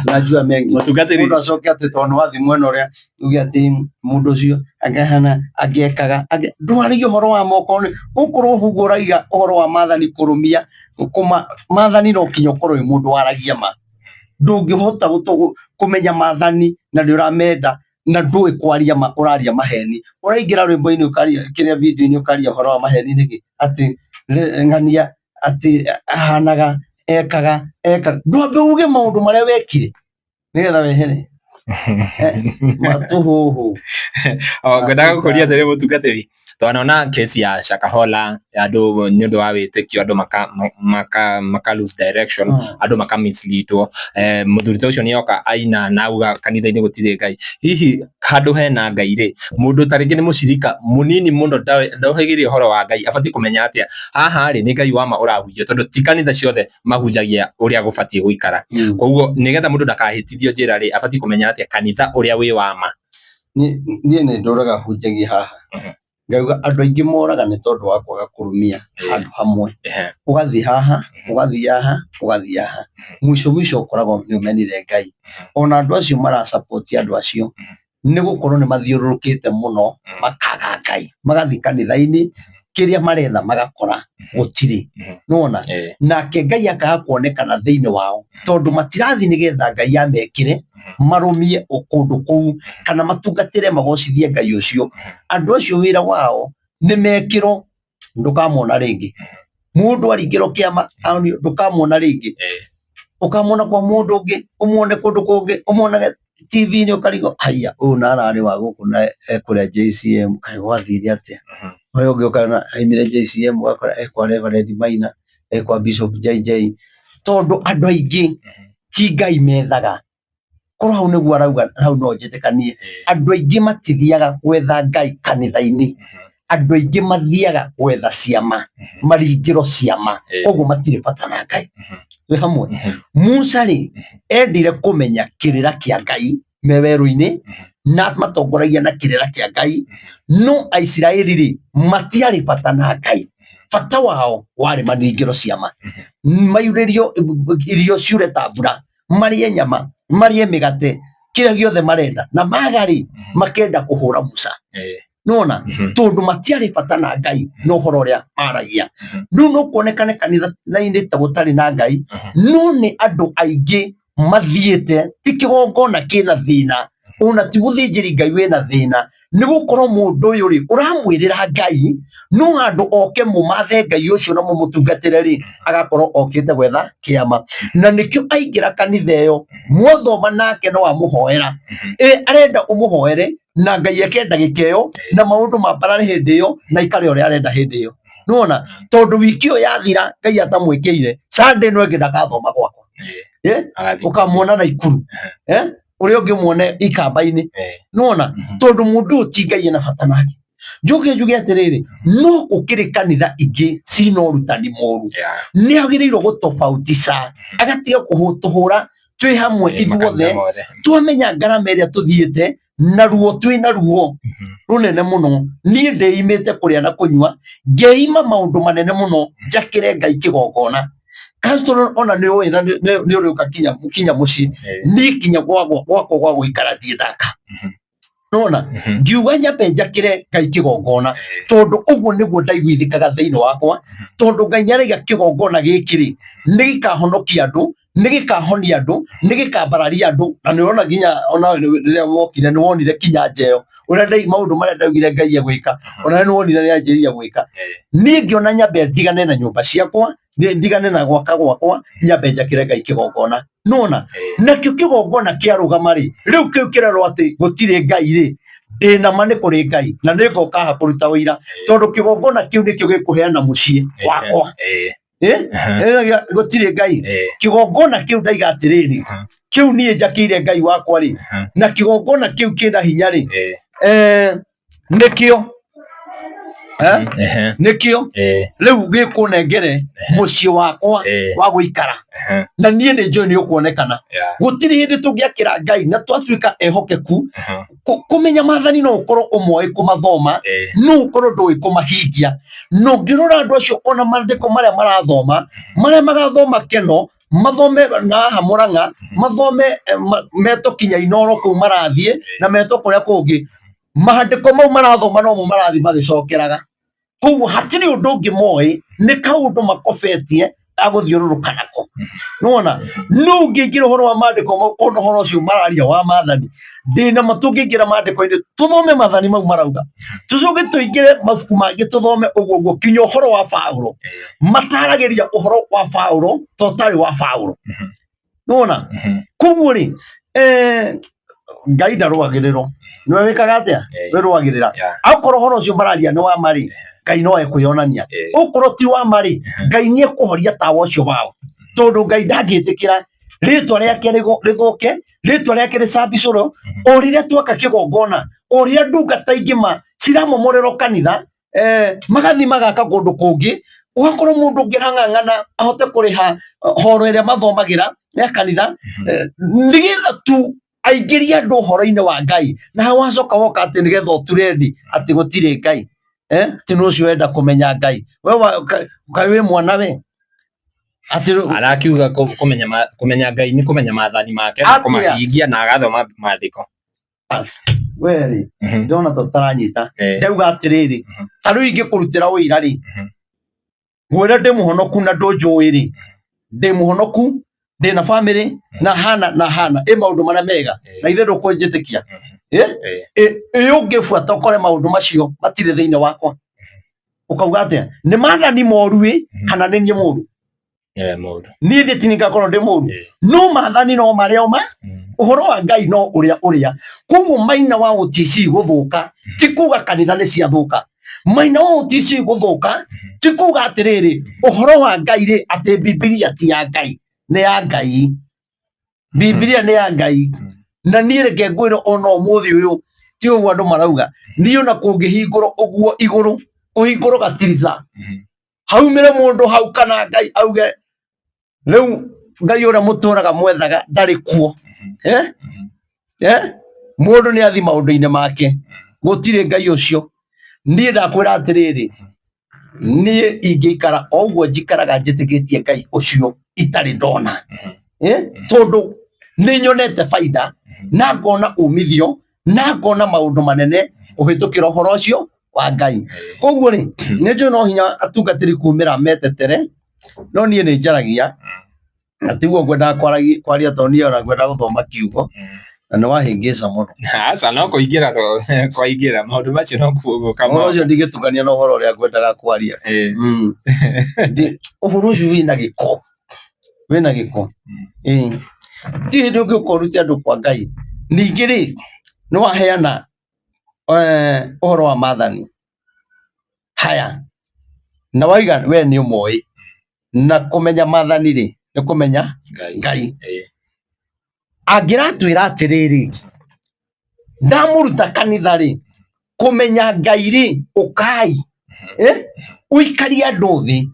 najua mengi. Mũtungatĩri. Mũndũ acoke atĩ tondũ nĩ wathiĩ mwena ũrĩa uge atĩ mũndũ ũcio angĩhana angĩekaga ndwaragia ũhoro wa moko nĩ ũkorwo ũguo ũraiga ũhoro wa maathani kũrũmia kũma maathani no kinya ũkorwo wĩ mũndũ waragia ma. Ndũngĩhota kũmenya maathani na nĩ ũramenda na ndũĩ kwaria ma, ũraria maheni. Ũraingĩra rwĩmbo-inĩ ũkaria kĩrĩa video-inĩ ũkaria ũhoro wa maheni nĩkĩ? Atĩ ng'ania atĩ ahanaga ekaga ekaga, ndwambe uge maũndũ marĩa wekire nĩgetha wehere. Matũhũhũ. Ngwendaga gũkũria atĩrĩ mũtungatĩri, twanona kesi ya Shakahola ya andũ nĩ ũndũ wa wĩtĩkio andũ maka lose direction, andũ maka misleadwo. Mũthuri ta ũcio nĩ oka aina na auga kanitha-inĩ gũtirĩ Ngai. Hihi handũ hena Ngai rĩ, mũndũ ta rĩngĩ nĩ mũcirika mũnini mũno ndohĩgĩire ũhoro wa Ngai abatiĩ kũmenya atĩa haha rĩ nĩ Ngai wa ma ũrahunjia, tondũ ti kanitha ciothe mahunjagia ũrĩa gũbatiĩ gũikara. Koguo nĩgetha mũndũ ndakahĩtithio njĩra rĩ, abatiĩ kũmenya atĩa kanitha ũrĩa wĩ wa ma? Niĩ nĩ ndũraga hunjagia haha. Ngauga andũ aingĩ moraga nĩ tondũ wa kwaga kũrũmia handũ hamwe. Ũgathiĩ haha, ũgathiĩ haha, ũgathiĩ haha. Mũico mũico ũkoragwo nĩ ũmenire Ngai. Ona andũ acio mara support andũ acio nĩ gũkorwo nĩ mathiũrũrũkĩte mũno makaga Ngai. Magathiĩ kanitha-inĩ kĩrĩa maretha magakora gũtirĩ. Nĩwona? Nake Ngai akaga kuonekana thĩinĩ wao tondũ matirathiĩ nĩgetha Ngai amekĩre marũmie kũndũ kũu kana matungatĩre magocithie Ngai ũcio. Andũ acio wĩra wao nĩ mekĩrwo, ndũkamona rĩngĩ. Mũndũ aringĩrwo kĩama aonio ndũkamona rĩngĩ. Ũkamona kwa mũndũ ũngĩ, ũmuone kũndũ kũngĩ, ũmuonage TV-inĩ ũkarigwo haiya ũyũ na ararĩ wa gũkũ na ekũrĩa JCM kaĩ gwathire atĩa? Ũyũ ũngĩ ũkona aimire JCM ũgakora ekwa Reverend Maina, ekwa Bishop JJ. Tondũ andũ aingĩ ti Ngai methaga. Korwo hau nĩguo arauga hau no njĩtĩkanie. Andũ aingĩ matithiaga gwetha Ngai kanitha-inĩ. Andũ aingĩ mathiaga gwetha ciama, maringĩro ciama. Koguo matirĩ bata na Ngai. Twĩ hamwe? Musa rĩ, endire kũmenya kĩrĩra kĩa Ngai me werũ-inĩ na matongoragia na kĩrĩra kĩa Ngai. No Aisiraeli rĩ, matiarĩ bata na Ngai. Bata wao warĩ maringĩro ciama. Maurĩrio irio ciure ta mbura, marĩe nyama, marĩe mĩgate, kĩrĩa gĩothe marenda. Na maga rĩ, makenda kũhũra Musa. Nĩwona? Tondũ matiarĩ bata na Ngai na ũhoro ũrĩa maragia. Rĩu no kuonekane kanitha-inĩ ta gũtarĩ na Ngai, no nĩ andũ aingĩ mathiĩte, ti kĩgongona kĩna thĩna, ona ti mũthĩnjĩri Ngai wĩna thĩna, nĩ gũkorwo mũndũ ũyũ rĩ, ũramwĩrĩra Ngai, no handũ oke mũmathe Ngai ũcio na mũmũtungatĩre rĩ, agakorwo okĩte gwetha kĩama. Na nĩkĩo aingĩra kanitha ĩyo, mwathoma nake no amũhoera. Arenda ũmũhoere, na Ngai eke ndagĩka ĩyo, na maũndũ mambarare hĩndĩ ĩyo, na aikare ũrĩa arenda hĩndĩ ĩyo. Nĩwona? Tondũ wiki ĩyo yathira Ngai atamwĩkĩire, Sunday ĩno ĩngĩ ndakathoma gwakwa. Ũkamuona Naikuru. Ũrĩa ũngĩ ũmuone Ikamba-inĩ. Nĩwona? Tondũ mũndũ ũyũ ti Ngai ena bata nake. Njoke njuge atĩrĩrĩ, no gũkĩrĩ kanitha ingĩ cina ũrutani mũru. Nĩ agĩrĩirwo gũtofautisha, agatiga kũhũtũhũra twĩ hamwe ithuothe, twamenya ngarama ĩrĩa tũthiĩte na ruo twĩ na ruo rũnene mũno. Niĩ ndĩimĩte kũrĩa na kũnyua, ngeima maũndũ manene mũno njakĩre Ngai kĩgongona. Castro ona nĩ ũĩ na nĩ ũrĩũka kinya kinya mũciĩ. Niĩ kinya gwakwa gwa gũikara ndirĩ ndaka. Nona ngiuga nyambe njakĩre Ngai kĩgongona, tondũ ũguo nĩguo ndaiguithĩkaga thĩinĩ wakwa, tondũ Ngai nĩaraiga kĩgongona gĩkĩ rĩ nĩ gĩkahonokia andũ, nĩ gĩkahonia andũ, nĩ gĩkambararia andũ. Na nĩ ũrona nginya ona rĩrĩa wokire nĩ wonire kinya nja ĩyo ũrĩa maũndũ marĩa ndaugire Ngai egwĩka, ona nĩ wonire nĩ anjĩrĩria gwĩka. Niĩ ngĩona nyambe ndigane na nyũmba ciakwa, ndigane na gwaka gwakwa, nyambe njakĩre Ngai kĩgongona. Nona nakĩo kĩgongona kĩarũgama rĩ, rĩu kĩu kĩrerwo atĩ gũtirĩ Ngai rĩ, ndĩna ma nĩ kũrĩ Ngai, na nĩ ngoka haha kũruta ũira, tondũ kĩgongona kĩu nĩkĩo gĩkũheana mũciĩ wakwa. Gũtirĩ Ngai. Kĩgongona kĩu ndaiga atĩrĩrĩ, kĩu niĩ njakĩire Ngai wakwa rĩ, na kĩgongona kĩu kĩna hinya rĩ, nĩkĩo nĩkĩo rĩu gĩkũnengere mũciĩ wakwa wa gũikara, na niĩ nĩ njũĩ nĩ ũkuonekana. Gũtirĩ hĩndĩ tũngĩakĩra Ngai na twatuĩka ehokeku. Kũmenya maathani no ũkorwo ũmoĩ kũmathoma, no ũkorwo ndũĩ kũmahingia. Na ũngĩrora andũ acio ona maandĩko marĩa marathoma, marĩa magathoma keno, mathome na haha Mũrang'a, mathome metwo kinya Inoro kũu marathiĩ na metwo kũrĩa kũngĩ, maandĩko mau marathoma nomo marathiĩ magĩcokeraga. Koguo hatirĩ ũndũ ũngĩ moĩ, nĩ kaũndũ makobetie agũthiũrũrũka nako. Nĩwona no ũngĩingĩra ũhoro wa maandĩko mau, ona ũhoro ũcio mararia wa maathani, ndĩna ma tũngĩingĩra maandĩko-inĩ tũthome maathani mau marauga, tũcoke tũingĩre mabuku mangĩ tũthome ũguo ũguo kinya ũhoro wa Paũlũ, mataragĩria ũhoro wa Paũlũ ta ũtarĩ wa Paũlũ. Nĩwona? Koguo rĩ, Ngai ndarũagĩrĩrwo, nĩwe wĩkaga atĩa? Wĩrũagĩrĩra. Akorwo ũhoro ũcio mararia nĩ wa ma rĩ, Ngai no ekwĩyonania. Okorwo ti wa ma rĩ, Ngai nĩ ekũhoria tawa ũcio wao, tondũ Ngai ndangĩtĩkĩra rĩtwa rĩake rĩthũke, rĩtwa rĩake rĩcambicũrwo. O rĩrĩa twaka kĩgongona, o rĩrĩa ndungata ingĩ ma ciramomorerwo kanitha, magathiĩ magaka kũndũ kũngĩ, ũgakorwo mũndũ ũngĩ arang'ang'ana ahote kũrĩha horo ĩrĩa mathomagĩra ya kanitha, nĩgetha tu aingĩrie andũ ũhoro-inĩ wa Ngai. Na hau wacoka woka atĩ nĩgetha ũturendi atĩ gũtirĩ Ngai, atĩ nĩ ũcio wenda kũmenya Ngai. We kaĩ wĩ mwana we? Atĩ Arakiuga kũmenya Ngai nĩ kũmenya maathani make na Atĩa? kũmahingia na agathoma maandĩko. We rĩ, ndĩrona ta ũtaranyita. Ndauga atĩrĩrĩ, ta rĩu ingĩkũrutĩra ũira rĩ, ngwĩre ndĩ mũhonoku na ndũnjũĩ rĩ, ndĩ mũhonoku, ndĩ na bamĩrĩ na hana na hana, ĩ maũndũ marĩa mega, na ithe ndũkũnjĩtĩkia. Ĩ ũngĩbuata ũkore maũndũ macio matirĩ thĩinĩ wakwa, ũkauga atĩa? Nĩ maathani moru ĩ, kana nĩ niĩ mũru? Mũru. Niĩ thiĩ tini ngakorwo ndĩ mũru, no maathani no marĩa o ma ũhoro wa Ngai no ũrĩa ũrĩa. Koguo maina wa OTC gũthũka ti kuga kanitha nĩ ciathũka. Maina wa OTC gũthũka ti kuga atĩrĩrĩ ũhoro wa Ngai rĩ, atĩ Bibilia ti ya Ngai, nĩ ya Ngai. Bibilia nĩ ya Ngai. Na niĩ reke ngwĩre ona ũmũthĩ ũyũ ti ũguo andũ marauga. Niĩ ona kũngĩhingũrwo ũguo igũrũ, kũhingũrwo gatirica, haumĩre mũndũ hau kana Ngai auge rĩu Ngai ũrĩa mũtũraga mwethaga ndarĩ kuo. Mũndũ nĩ athi maũndũ-inĩ make, gũtirĩ Ngai ũcio. Niĩ ndakwĩra atĩrĩrĩ, niĩ ingĩikara o ũguo njikaraga njĩtĩkĩtie Ngai ũcio itarĩ ndona. Tondũ nĩ nyonete baida na ngona umithio na ngona maũndũ manene kũhĩtũkĩra ũhoro ũcio wa Ngai. Koguo rĩ, nĩ njũĩ no hinya atungatĩri kumĩra metetere, no niĩ nĩ njaragia na tiguo ngwendaga kwaria tondũ niĩ ona ngwendaga gũthoma kiugo na nĩ wahĩngĩca mũno. Aca, no kũingĩra kwaingĩra maũndũ macio no gũka. Ũhoro ũcio ndingĩtukania na ũhoro ũrĩa ngwendaga kwaria. Ũhoro ũcio wĩna gĩko, wĩna gĩko. Ti hĩndĩ ũngĩũka ũrute andũ kwa Ngai. Ningĩ rĩ, nĩ waheana ũhoro wa maathani haya na waiga we nĩ ũmoĩ, na kũmenya maathani rĩ nĩ kũmenya Ngai. Angĩratwĩra atĩrĩrĩ, ndamũruta kanitha rĩ, kũmenya Ngai rĩ, ũkai ũikarie andũ thĩ,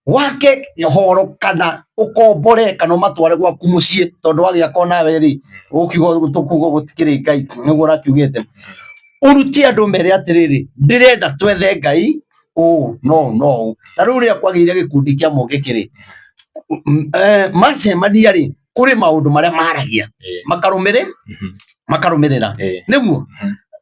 wake horo kana ũkombore kana ũmatware gwaku mũciĩ, tondũ wagĩaka onawe rĩ, ũkiuga tũkuga gũtikĩrĩ Ngai, nĩguo ũrakiugĩte. Ũrute andũ mere atĩrĩrĩ, ndĩrenda twethe Ngai ũũ no no ũũ. Ta rĩu rĩrĩa kwagĩire gĩkundi kĩa mũngĩkĩ rĩ, Macemania rĩ, kũrĩ maũndũ marĩa maragia makarũmĩrĩ makarũmĩrĩra. Nĩguo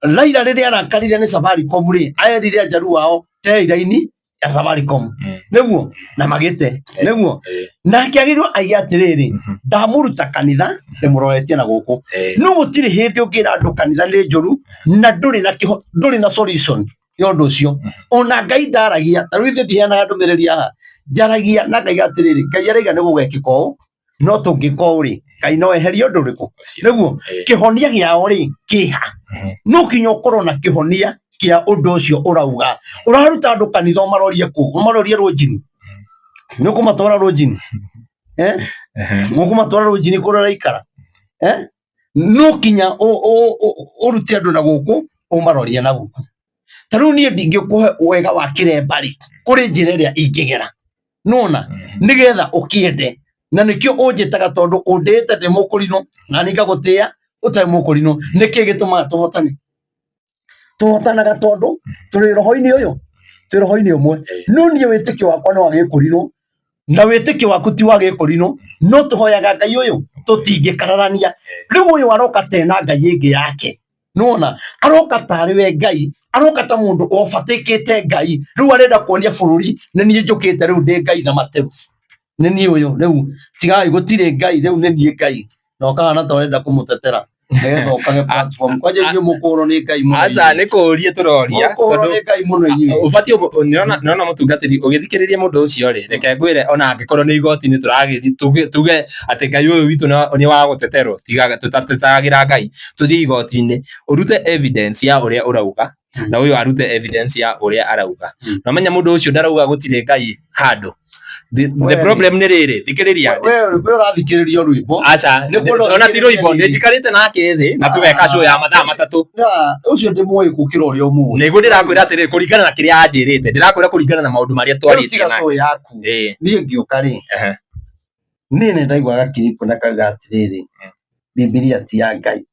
Raila rĩrĩa arakarire nĩ Safaricom rĩ, aerire Ajaruo ao tei raini ya Safaricom, nĩguo na magĩte, nĩguo nake agĩrĩirwo aige atĩrĩrĩ, ndamũruta kanitha ndĩmũroretie na gũkũ. No gũtirĩ hĩndĩ ũngĩra andũ kanitha nĩ njũru na ndũrĩ na kĩho, ndũrĩ na solution ya ũndũ ũcio. Ona Ngai ndaragia, ta rĩu ithuĩ ndiheanaga ndũmĩrĩri haha, njaragia na ngaiga atĩrĩrĩ, Ngai araiga nĩ gũgekĩka ũũ, no tũngĩka ũũ rĩ, Ngai no eherie ũndũ ũrĩkũ, nĩguo kĩhonia gĩao rĩ kĩha. No kinya ũkorwo na kĩhonia kĩa ũndũ ũcio ũrauga. Ũraruta andũ kanitha ũmarorie kũ? Ũmarorie rũnjini? Nĩ ũkũmatwara rũnjini? Eh? Mũkũmatwara rũnjini kũrĩa ũraikara? Eh? No kinya ũrute andũ na gũkũ, ũmarorie na gũkũ. Ta rĩu niĩ ndingĩkũhe wega wa kĩremba rĩ, kũrĩ njĩra ĩrĩa ingĩgera, nona nĩgetha ũkĩende, na nĩkĩo ũnjĩtaga, tondũ ũndĩĩte ndĩ mũkũrinũ na niĩ ngagũtĩa ũtarĩ mũkũrinũ. Nĩkĩ gĩtũmaga tũhotane? Tũhotanaga tondũ tũrĩ roho-inĩ ũyũ, twĩ roho-inĩ ũmwe. No niĩ wĩtĩkio wakwa nĩ wa gĩkũrinũ na wĩtĩkio waku ti wa gĩkũrinũ, no tũhoyaga Ngai ũyũ, tũtingĩkararania. Rĩu ũyũ aroka tena Ngai ĩngĩ yake, nona aroka tarĩ we Ngai, aroka ta mũndũ obatĩkĩte Ngai. Rĩu arenda kuonia bũrũri nĩ niĩ njũkĩte, rĩu ndĩ Ngai na materu, nĩ niĩ ũyũ rĩu, tigai, gũtirĩ Ngai, rĩu nĩ niĩ Ngai. Na ũkahana ta ũrenda kũmũtetera nĩgetha ũkage platform. Kwanja inyuĩ mũkũrwo nĩ Ngai mũno. Aca, nĩ kũũria tũroria. Mũkũrwo tondũ nĩ Ngai mũno inyuĩ. Ũbatiĩ nĩrona mũtungatĩri ũgĩthikĩrĩria mũndũ ũcio rĩ, reke ngwĩre, ona angĩkorwo nĩ igoti-inĩ tũragĩthiĩ, tuge atĩ Ngai ũyũ witũ nĩ wa gũteterwo, tiga tũtatetagĩra Ngai, tũthiĩ igoti-inĩ ũrute evidence ya ũrĩa ũrauga na ũyũ arute evidence ya ũrĩa arauga. Na menya mũndũ ũcio ndarauga gũtirĩ Ngai handũ. The Wewe. problem nĩ rĩrĩ, thikĩrĩria. We we ũrathikĩrĩria rwĩmbo. Aca, Nĩ kwenda ona ti rwĩmbo, ũthikĩrĩrie. nĩ njikarĩte nake thĩ na tũgeka show ya mathaa 3. Na ũcio ndĩmũĩ gũkĩra ũrĩa ũmũĩ. Nĩguo ndĩrakwĩra atĩrĩrĩ, kũringana na kĩrĩa anjĩrĩte, ndĩrakwĩra kũringana na maũndũ marĩa Rĩu twarĩtie tiga nake. show yaku. Niĩ ngĩũka rĩ, niĩ nĩ ndaiguaga kiripu na kauga atĩrĩrĩ, Bibilia ti ya Ngai.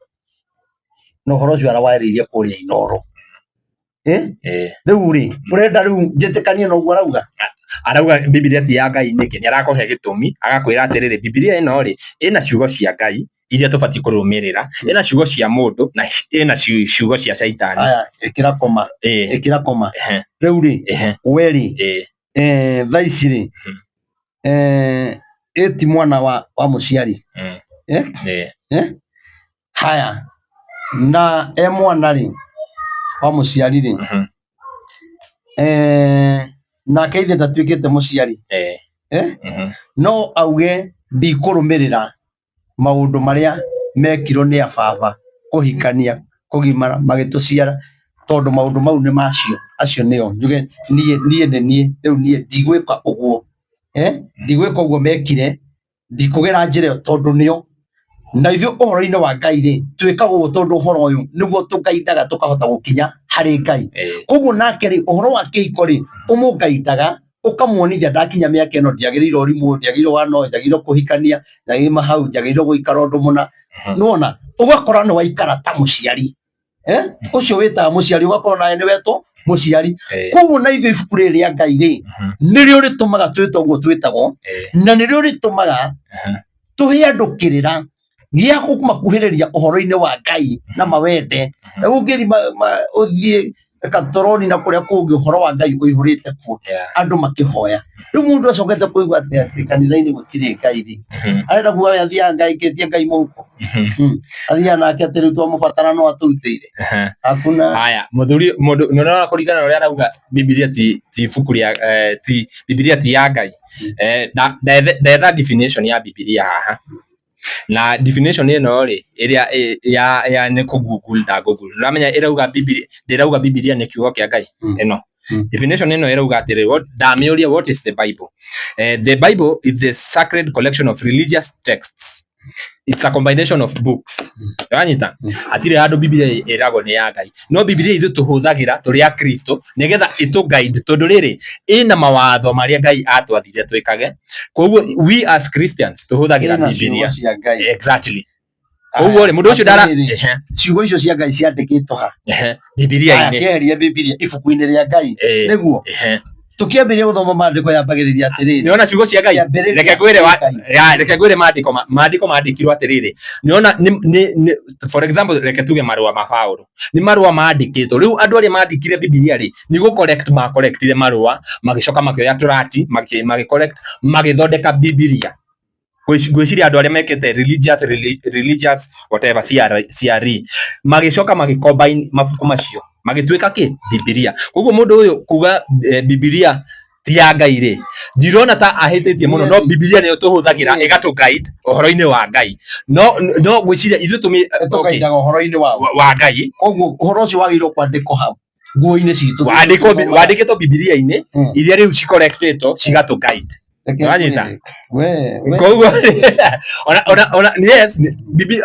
Na ũhoro ũcio arawarĩirie kũrĩa Inooro. Eh? Rĩu rĩ, ũrenda rĩu njĩtĩkanie na ũguo arauga? Arauga Bibilia ti ya Ngai nĩkĩ? Nĩ arakũhe gĩtũmi, agakwĩra atĩrĩrĩ, Bibilia ĩno rĩ, ĩna ciugo cia Ngai iria tũbatiĩ kũrũmĩrĩra, ĩna ciugo cia mũndũ na ĩna ciugo cia caitani. Aya, ĩkĩra koma, ĩkĩra koma. Rĩu rĩ, we rĩ, thaa ici rĩ, ĩ ti mwana wa mũciari? Eh? Eh? Haya, na e mwana rĩ wa mũciari rĩ, nake ithe ndatuĩkĩte mũciari? Eh? No auge ndikũrũmĩrĩra maũndũ marĩa mekirwo nĩ ababa kũhikania, kũgimara, magĩtũciara, tondũ maũndũ mau nĩ macio, acio nĩo njuge niĩ niĩ nĩ niĩ rĩu niĩ ndigwĩka ũguo, eh? Ndigwĩka ũguo mekire, ndikũgera njĩra ĩyo tondũ nĩo. Na ithuĩ ũhoro-inĩ wa Ngai rĩ, twĩkaga ũguo tondũ ũhoro ũyũ nĩguo tũgaindaga tũkahota gũkinya harĩ Ngai. Koguo nake rĩ, ũhoro wa kĩhiko rĩ, ũmũgaindaga ũkamuonithia ndakinya mĩaka ĩno ndiagĩrĩirwo ũrimũ ũyũ, ndiagĩrĩirwo wana ũyũ, ndiagĩrĩirwo kũhikania, ndiagĩrĩirwo hau, ndiagĩrĩirwo gũikara ũndũ mũna. Nĩwona, ũgakora nĩ waikara ta mũciari. Eh? Ũcio wĩtaga mũciari ũgakorwo nawe nĩ wetwo mũciari. Koguo na ithuĩ ibuku rĩrĩ rĩa Ngai rĩ, nĩrĩo rĩtũmaga twĩtwo ũguo twĩtagwo, na nĩrĩo rĩtũmaga tũhe andũ kĩrĩra gĩa kũmakuhĩrĩria ũhoro-inĩ wa Ngai na mawende. Rĩu ũngĩthiĩ ũthiĩ Gatoroni na kũrĩa kũngĩ, ũhoro wa Ngai ũihũrĩte kuo, andũ makĩhoya. Rĩu mũndũ acokete kũigua atĩ kanitha-inĩ gũtirĩ Ngai rĩ, arenda kuga we athiaga Ngai kĩtie Ngai mũhuko. Athiaga nake atĩ rĩu twamũbatara no atũrutĩire. Hakuna. Haya, mũthuri mũndũ nĩũrona kũringana na ũrĩa arauga Bibilia ti ibuku rĩa ti Bibilia ti ya Ngai. Ndetha definition ya Bibilia haha. Na definition ĩno rĩ, ĩrĩa ya nĩ kũ Google nda Google. Ũramenya ĩrauga Bibilia, ndĩrauga Bibilia nĩ kiugo kĩa Ngai ĩno. Definition ĩno ĩrauga atĩrĩ, ndamĩũria, what is the Bible? The Bible is the sacred collection of religious texts. It's a combination of books. Ũranyita? Hatirĩ handũ Bibilia ĩragwo nĩ ya Ngai. No Bibilia ithuĩ tũhũthagĩra tũrĩ Akristo nĩgetha ĩtũ guide, tondũ rĩrĩ ĩna mawatho marĩa Ngai atwathire twĩkage. Koguo we as Christians tũhũthagĩra Ĩna Bibilia. ciugo cia Ngai. Exactly. Koguo rĩ, mũndũ ũcio ndara Atĩrĩrĩ, ciugo icio cia Ngai ciandĩkĩtwo ha? Aya, Bibilia-inĩ. kĩeherie Bibilia ibuku-inĩ rĩa Ngai. Nĩguo. Tũkĩambĩrĩria gũthoma maandĩko yambagĩrĩria atĩrĩrĩ. Nĩwona ciugo cia Ngai. Kĩambĩrĩria Reke ngwĩre wa Ngai. ya reke ngwĩre maandĩko maandĩko maandĩkirwo atĩrĩrĩ. Nĩwona nĩ for example reke tuge marũa ma Paũlũ. Nĩ marũa maandĩkĩtwo. Rĩu andũ arĩa maandĩkire Bibilia rĩ, nĩ gũ collect ma collectire marũa, magĩcoka makĩoya tũrati, magĩ collect, magĩthondeka Bibilia. Ngwĩciria andũ arĩa mekĩte religious whatever CR, CRE magĩcoka magĩ combine mabuku macio magĩtuĩka kĩ Bibilia. Koguo mũndũ ũyũ kuga Bibilia ti ya Ngai rĩ, ndirona ta ahĩtĩtie mũno, no Bibilia nĩyo tũhũthagĩra ĩgatũ guide ũhoro-inĩ wa Ngai. No ngwĩciria ithuĩ tũmĩ okay, Tũkaindaga ũhoro-inĩ wa wa Ngai koguo ũhoro ũcio wagĩrĩirwo kwandĩkwo hau nguo-inĩ citũ. Wandĩkĩtwo Bibilia-inĩ iria rĩu cicollectĩtwo cigatũ guide. Wanyita? We Koguo ona yes,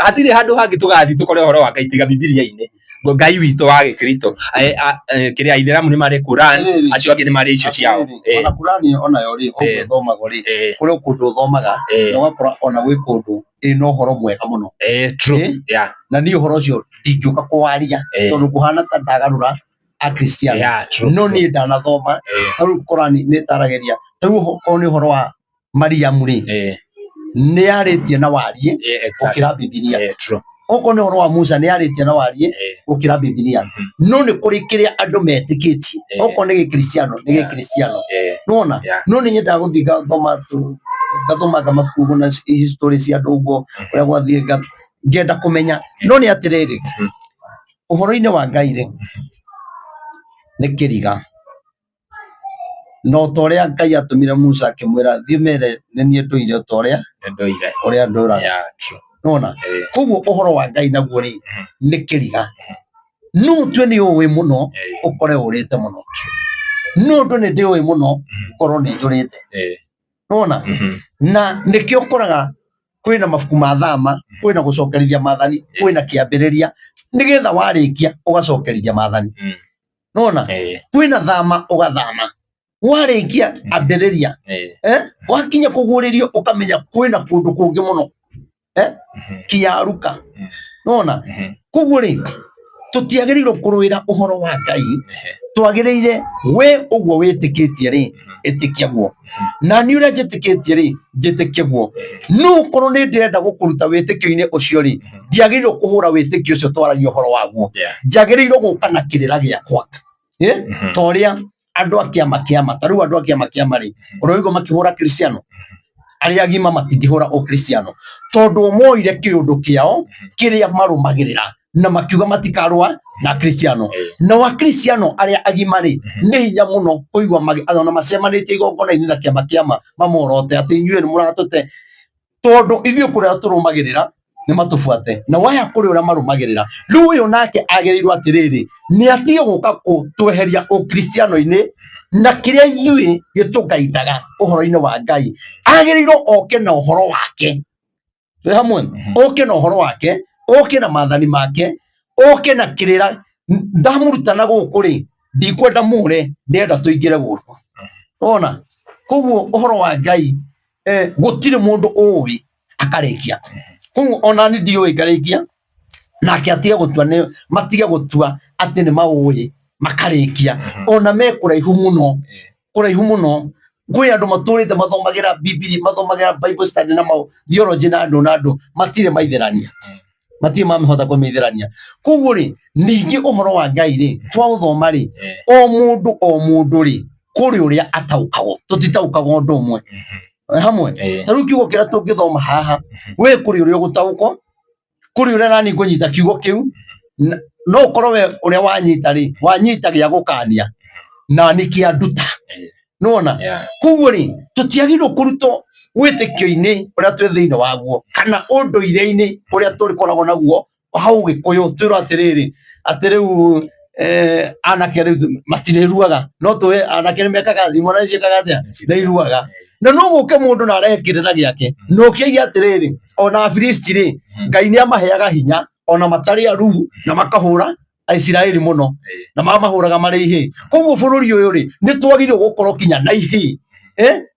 hatirĩ handũ hangĩ tũgathiĩ tũkore ũhoro wa Ngai tiga Bibilia-inĩ. Ngai witũ wa Gĩkristo, kĩrĩa Aithĩramu nĩ marĩ Quran, acio angĩ nĩ marĩ icio ciao. Ona Kurani onayo rĩ, ũguo ĩthomagwo rĩ, kũrĩ kũndũ ũthomaga na ũgakora ona gwĩ kũndũ ĩna ũhoro mwega mũno. True. Yeah. Na niĩ ũhoro ũcio ndingĩũka kũwaria tondũ kũhana ta ndagarũra Akristiano. Yeah, true. No niĩ ndanathoma ta rĩu Korani nĩ ĩtaragĩria, ta rĩu okorwo nĩ ũhoro wa Mariamu rĩ, nĩ yarĩtie na wariĩ gũkĩra Bibilia. True. Okorwo nĩ ũhoro wa Musa nĩ yarĩtie na wariĩ gũkĩra Bibilia. No nĩ kũrĩ kĩrĩa andũ metĩkĩtie. Okorwo nĩ gĩkristiano nĩ gĩkristiano. Nĩwona? No nĩ nyendaga gũthiĩ ngathoma ngathomanga mabuku ũguo na history cia andũ ũguo ũrĩa gwathiĩ ngenda kũmenya. No nĩ atĩrĩrĩ, ũhoro-inĩ wa Ngai rĩ, nĩ kĩriga. Na ota ũrĩa Ngai atũmire Musa akĩmwĩra thiĩ ũmere nĩ niĩ ndũire ota ũrĩa Nĩ ndũire. Ũrĩa ndũraga. Yeah, true. Nĩwona? Koguo ũhoro wa Ngai naguo rĩ, nĩ kĩriga. No ũtue nĩ ũĩ mũno ũkore ũrĩte mũno. No ũndũ nĩ ndĩũĩ mũno ũkorwo nĩ njũrĩte. Nĩwona? Na nĩkĩo ũkoraga kwĩna mabuku ma thama, kwĩna gũcokerithia maathani, kwĩna kĩambĩrĩria, nĩgetha warĩkia ũgacokerithia maathani. Nĩwona? Kwĩna thama ũgathama. Warĩkia ambĩrĩria. Wakinya kũguũrĩrio ũkamenya kwĩna kũndũ kũngĩ mũno. Kinya ruka. Nĩwona? Koguo rĩ, tũtiagĩrĩirwo kũrũĩra ũhoro wa Ngai, twagĩrĩire we ũguo wĩtĩkĩtie rĩ, ĩtĩkia guo. Na niĩ ũrĩa njĩtĩkĩtie rĩ, njĩtĩkie guo. No ũkorwo nĩ ndĩrenda gũkũruta wĩtĩkio-inĩ ũcio rĩ, ndiagĩrĩirwo kũhũra wĩtĩkio ũcio twaragia ũhoro waguo. Njagĩrĩirwo gũka na kĩrĩra gĩakwa. Ta ũrĩa andũ a kĩama kĩama, ta rĩu andũ a kĩama kĩama rĩ, ũraigua makĩhũra Kristiano? Arĩa agima matingĩhũra ũkristiano tondũ moire kĩũndũ kĩao kĩrĩa marũmagĩrĩra na makiuga matikarũa na kristiano. Nao akristiano arĩa agima rĩ, nĩ hinya mũno kũigua ona macemanĩtie igongona-inĩ na kĩama kĩama mamorote atĩ inyuĩ nĩ mũratũte, tondũ ithuĩ kũrĩa tũrũmagĩrĩra nĩ matũbuate na waya kũrĩ ũrĩa marũmagĩrĩra. Rĩu ũyũ nake agĩrĩirwo atĩrĩrĩ, nĩ atige gũka kũtweheria ũkristiano-inĩ na kĩrĩa ithuĩ gĩtũgaindaga ũhoro-inĩ wa Ngai. Agĩrĩirwo oke na ũhoro wake twĩ hamwe, oke na ũhoro wake, oke na maathani make, oke na kĩrĩra. Ndamũrutana gũkũ rĩ, ndikwenda mũre, ndĩrenda tũingĩre gũkũ. Wona? Koguo ũhoro wa Ngai gũtirĩ mũndũ ũĩ akarĩkia. Koguo ona niĩ ndiũĩ ngarĩkia, nake atige gũtua nĩ matige gũtua atĩ nĩ maũĩ makarĩkia, ona me kũraihu mũno, kũraihu mũno. Kwĩ andũ matũrĩte mathomagĩra Bibilia, mathomagĩra Bible study na theology na andũ na andũ matirĩ maithĩrania, matirĩ mamĩhota kũmĩithĩrania. Koguo rĩ, ningĩ ũhoro wa Ngai rĩ, twaũthoma rĩ, o mũndũ o mũndũ rĩ, kũrĩ ũrĩa ataũkagwo, tũtitaũkagwo ũndũ ũmwe. Hamwe? Ta rĩu kiugo kĩrĩa tũngĩthoma haha, we kũrĩ ũrĩa ũgũtaũkwo, kũrĩ ũrĩa nani ngũnyita kiugo kĩu, no ũkorwo we ũrĩa wanyita rĩ, wanyita gĩa gũkania, nani kĩa nduta. Nĩwona? Koguo rĩ, tũtiagĩrĩirwo kũrutwo wĩtĩkio-inĩ ũrĩa twĩ thĩinĩ waguo, kana ũndũire-inĩ ũrĩa tũrĩkoragwo naguo hau Gĩkũyũ, twĩrwo atĩrĩrĩ, atĩ rĩu anake rĩu matirĩruaga, no tũĩ anake nĩ mekaga, imwana nĩ ciĩkaga atĩa? Nĩ iruaga. Na no gũke mũndũ na arehe kĩrĩra gĩake, na ũke oige atĩrĩrĩ, ona Afilisti rĩ, Ngai nĩ amaheaga hinya, ona matarĩ aruu, na makahũra Aisiraeli mũno, na mamahũraga marĩ ihĩĩ. Koguo bũrũri ũyũ rĩ, nĩ twagĩrĩirwo gũkorwo kinya na ihĩĩ.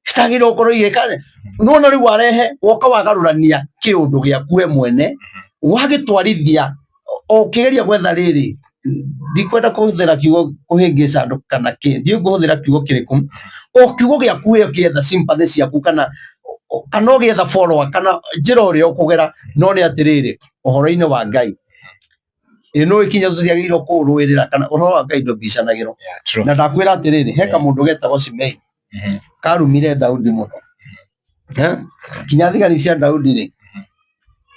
Citagĩrĩirwo gũkorwo igĩka atĩa? Nĩwona rĩu warehe, woka wagarũrania kĩũndũ gĩaku we mwene, wagĩtwarithia, ũkĩgeria gwetha rĩrĩ, Ndikwenda kũhũthĩra kiugo kũhĩngĩca andũ kana kĩ, ndiũĩ ngũhũthĩra kiugo kĩrĩkũ. O kiugo gĩaku we ũkĩetha sympathy ciaku kana ũgĩetha follower kana njĩra ũrĩa ũkũgera, no nĩ atĩrĩrĩ, ũhoro-inĩ wa Ngai ĩ no ikinya tũtiagĩrĩirwo kũũrũĩrĩra, kana ũhoro wa Ngai ndũbicanagĩrwo. Yeah, true. Na ndakwĩra atĩrĩrĩ, he kamũndũ getagwo Shimei karumire Daudi mũno. Eh? Kinya thigari cia Daudi rĩ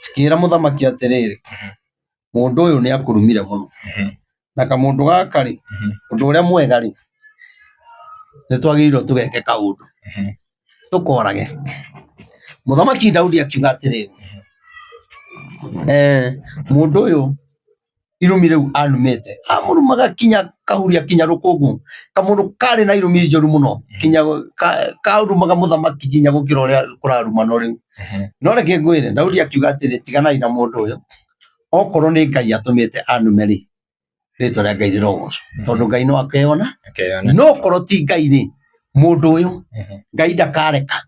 cikĩra mũthamaki atĩrĩrĩ, mũndũ ũyũ nĩ akũrumire mũno, na kamũndũ gaka rĩ, ũndũ ũrĩa mwega rĩ, nĩ twagĩrĩirwo tũgeke kaũndũ tũkorage. Mũthamaki Daudi akiuga atĩrĩrĩ, mũndũ ũyũ irumi rĩu anumĩte, amũrumaga kinya kahuria kinya rũkũngũ, kamũndũ karĩ na irumi njũru mũno, kinya karumaga mũthamaki kinya gũkĩra ũrĩa kũrarumanwo rĩu. No reke ngwĩre, Daudi akiuga atĩrĩ, tiganai na mũndũ ũyũ, okorwo nĩ Ngai atũmĩte anume rĩ, rĩtwa rĩa Ngai rĩrogocwo, tondũ Ngai no akeyona. Akeyona. No okorwo ti Ngai rĩ, mũndũ ũyũ Ngai ndakareka,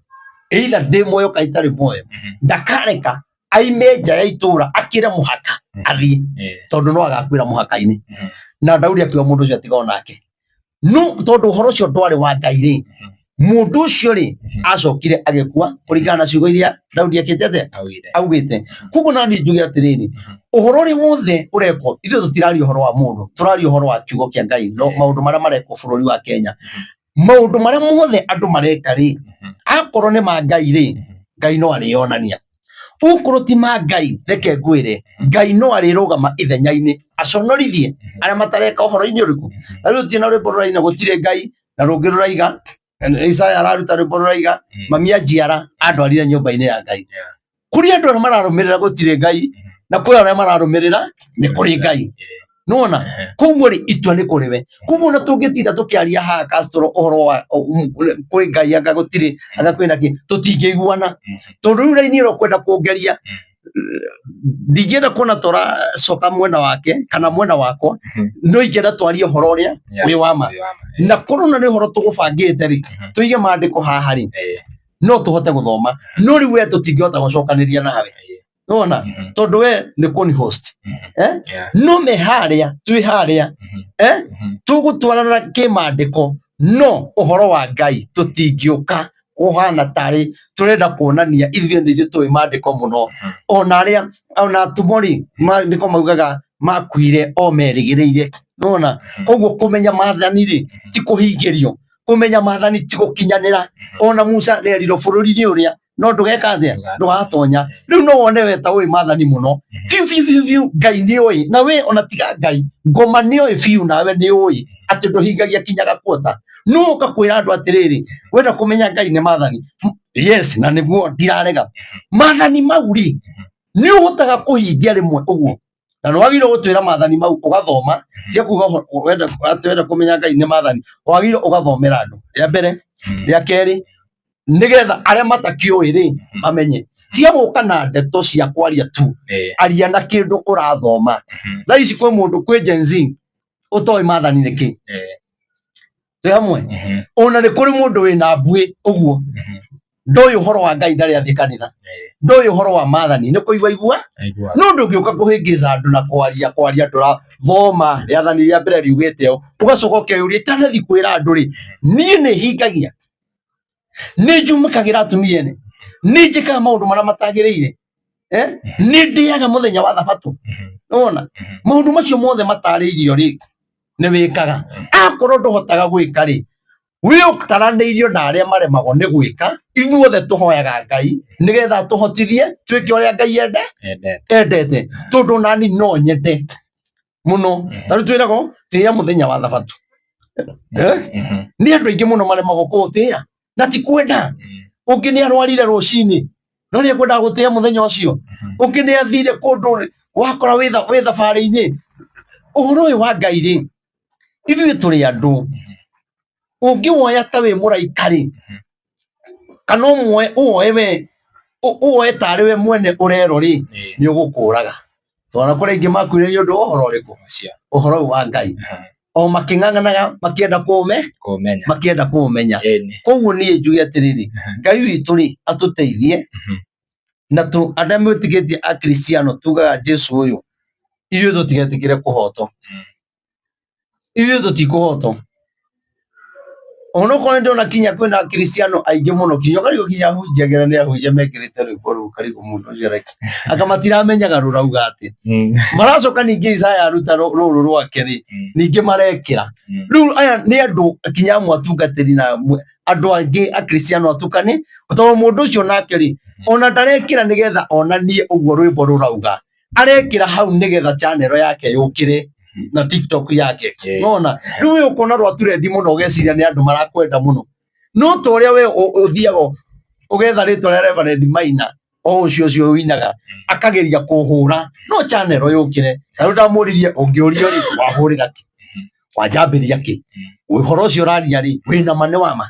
either ndĩ muoyo kana itarĩ muoyo, ndakareka aime nja ya itũra akĩre mũhaka athiĩ, tondũ no agakuĩra mũhaka-inĩ. Na Daudi akiuga mũndũ ũcio atiga onake, no tondũ ũhoro ũcio ndwarĩ wa Ngai rĩ, mũndũ ũcio rĩ acokire agĩkua kũringana na ciugo iria Daudi ekĩte atĩa, Augire. augĩte. Koguo nani njuge atĩrĩrĩ, ũhoro ũrĩa wothe ũrekwo, ithuĩ tũtiraria ũhoro wa mũndũ, tũraria ũhoro wa kiugo kĩa Ngai. No maũndũ marĩa marekwo bũrũri wa Kenya, maũndũ marĩa mothe andũ mareka rĩ, akorwo nĩ ma Ngai rĩ, Ngai no arĩonania. Okorwo ti ma Ngai, reke ngwĩre, Ngai no arĩrũgama ithenya-inĩ aconorithie arĩa matareka ũhoro-inĩ ũrĩkũ. Na rĩu tũtirĩ na rwĩmbo rũraina gũtirĩ Ngai, na rũngĩ rũraiga Isaya araruta rwĩmbo rũraiga mami anjiara andwarire nyũmba-inĩ ya Ngai. Kũrĩ andũ arĩa mararũmĩrĩra gũtirĩ Ngai, na kũrĩ arĩa mararũmĩrĩra nĩ kũrĩ Ngai. Nĩwona? Koguo rĩ, itua nĩ kũrĩ we. Koguo ona tũngĩtinda tũkĩaria haha Castro ũhoro wa kwĩ Ngai anga gũtirĩ anga kwĩna kĩ, tũtingĩiguana, tondũ rĩu raini ĩrĩa ũkwenda kũngeria, ndingĩenda kuona tũracoka mwena wake kana mwena wakwa, no ingĩenda twarie ũhoro ũrĩa wĩ wa ma. Na korwo na nĩ ũhoro tũgũbangĩte rĩ, tũige maandĩko haha rĩ, no tũhote gũthoma. No rĩu we tũtingĩhota gũcokanĩria nawe, nĩwona? Tondũ we nĩ kũni host, eh? No me harĩa twĩ harĩa, eh? Tũgũtwarana kĩmaandĩko, no ũhoro wa Ngai tũtingĩũka kũhana tarĩ tũrenda kuonania ithuĩ nĩ ithuĩ tũĩ maandĩko mũno. Ona arĩa ona atũmwo rĩ, maandĩko maugaga makuire o merĩgĩrĩire, nĩwona? Koguo kũmenya maathani rĩ ti kũhingĩrio, kũmenya maathani ti gũkinyanĩra. Ona Musa nĩerirwo bũrũri-inĩ ũrĩa no ndũgeka atĩa, ndũgatonya. Rĩu no wone we ta ũĩ maathani mũno biũ biũ biũ biũ, Ngai nĩ ũĩ, na we ona tiga Ngai, ngoma nĩ ũĩ biũ, nawe nĩ ũĩ atĩ ndũhingagia kinya gakuota. No ũka kwĩra andũ atĩrĩrĩ, wenda kũmenya Ngai nĩ maathani. Yes, na nĩguo ndirarega. Maathani mau rĩ, nĩ ũhotaga kũhingia rĩmwe ũguo, na nĩ wagĩrĩirwo gũtwĩra maathani mau ũgathoma, tiga kuga wenda atĩ wenda kũmenya Ngai nĩ maathani, wagĩrĩirwo ũgathomera andũ rĩa mbere, rĩa kerĩ, nĩgetha arĩa matakĩũĩ rĩ mamenye. Tiga gũka na ndeto cia kwaria tu, aria na kĩndũ ũrathoma. Thaa ici kwĩ mũndũ, kwĩ Gen Z ũtoĩ maathani nĩ kĩ. Twĩ hamwe? Ona nĩ kũrĩ mũndũ wĩna mbuĩ ũguo, ndoĩ ũhoro wa Ngai, ndarĩ athiĩ kanitha, ndoĩ ũhoro wa maathani, nĩ kũigua igua. No ndũngĩũka kũhĩngĩca andũ na kwaria kwaria ndũrathoma rĩathani rĩa mbere riugĩte ũũ, ũgacoka ũkeyũria itanathi kwĩra andũ rĩ, niĩ nĩ hingagia, nĩ njumĩkagĩra atumia ene, nĩ njĩkaga maũndũ marĩa matagĩrĩire, nĩ ndĩaga mũthenya wa thabatũ. Nĩwona? Maũndũ macio mothe matarĩirio rĩ, nĩ wĩkaga? Akorwo ndũhotaga gwĩka rĩ, wĩ ũtaranĩirio na arĩa maremagwo nĩ gwĩka. Ithuothe tũhoyaga Ngai nĩgetha atũhotithie twĩke ũrĩa Ngai endete, tondũ nani no nyende mũno. Ta rĩu twĩragwo tĩĩa mũthenya wa thabatũ, nĩ andũ aingĩ mũno maremagwo kũũtĩĩa na ti kwenda. Ũngĩ nĩ arwarire rũcinĩ no nĩ ekwendaga gũtĩĩa mũthenya ũcio. Ũngĩ nĩ athire kũndũ wakora wĩ thabarĩ-inĩ. Ũhoro ũyũ wa Ngai rĩ, ithuĩ tũrĩ andũ, ũngĩwoya ta wĩ mũraika rĩ, kana ũmuoe ũwoe we ũwoe tarĩ we mwene ũrerwo rĩ, nĩ ũgũkũraga. Twana kũrĩ aingĩ makuire nĩ ũndũ wa ũhoro ũrĩkũ? Ũhoro ũyũ wa Ngai, o makĩng'ang'anaga makĩenda kũũme Kũmenya. Makĩenda kũũmenya. Koguo niĩ njuge atĩrĩrĩ, Ngai witũ rĩ atũteithie, na tu arĩa mwĩtĩkĩtie akristiano tugaga Jesu ũyũ, ithuĩ tũtigetĩkĩre kũhotwo. Ithuĩ tũtikũhotwo. Onokorwo nĩ ndona kinya kwĩna akristiano aingĩ mũno, kinya ũkarigwo kinya ahunjia ngira nĩ ahunjia mekĩrĩte rwĩmbo rũu, ũkarigwo mũndũ ũcio areka anga matiramenyaga rũrauga atĩa. Maracoka ningĩ Isaya aruta rũrũ rwake rĩ, ningĩ marekĩra. Rĩu aya nĩ andũ kinya amwe atungatĩri na amwe andũ angĩ akristiano atukane, tondũ mũndũ ũcio nake rĩ, ona ndarekĩra nĩgetha onanie ũguo rwĩmbo rũrauga, arekĩra hau nĩgetha channel yake yũkĩre na TikTok yake. Nona rĩu we ũkona rwa trendi mũno, ũgeciria nĩ andũ marakwenda mũno, no ta ũrĩa we ũthiaga ũgetha rĩtwa rĩa Reverend Maina o ũcio ũcio ũinaga, akageria kũhũra no channel yũkĩre. Na rĩu ndamũririe, ũngĩũrio rĩ, wahũrĩra kĩ, wanjambĩria kĩ, ũhoro ũcio ũraria rĩ, wĩna ma nĩ wa ma,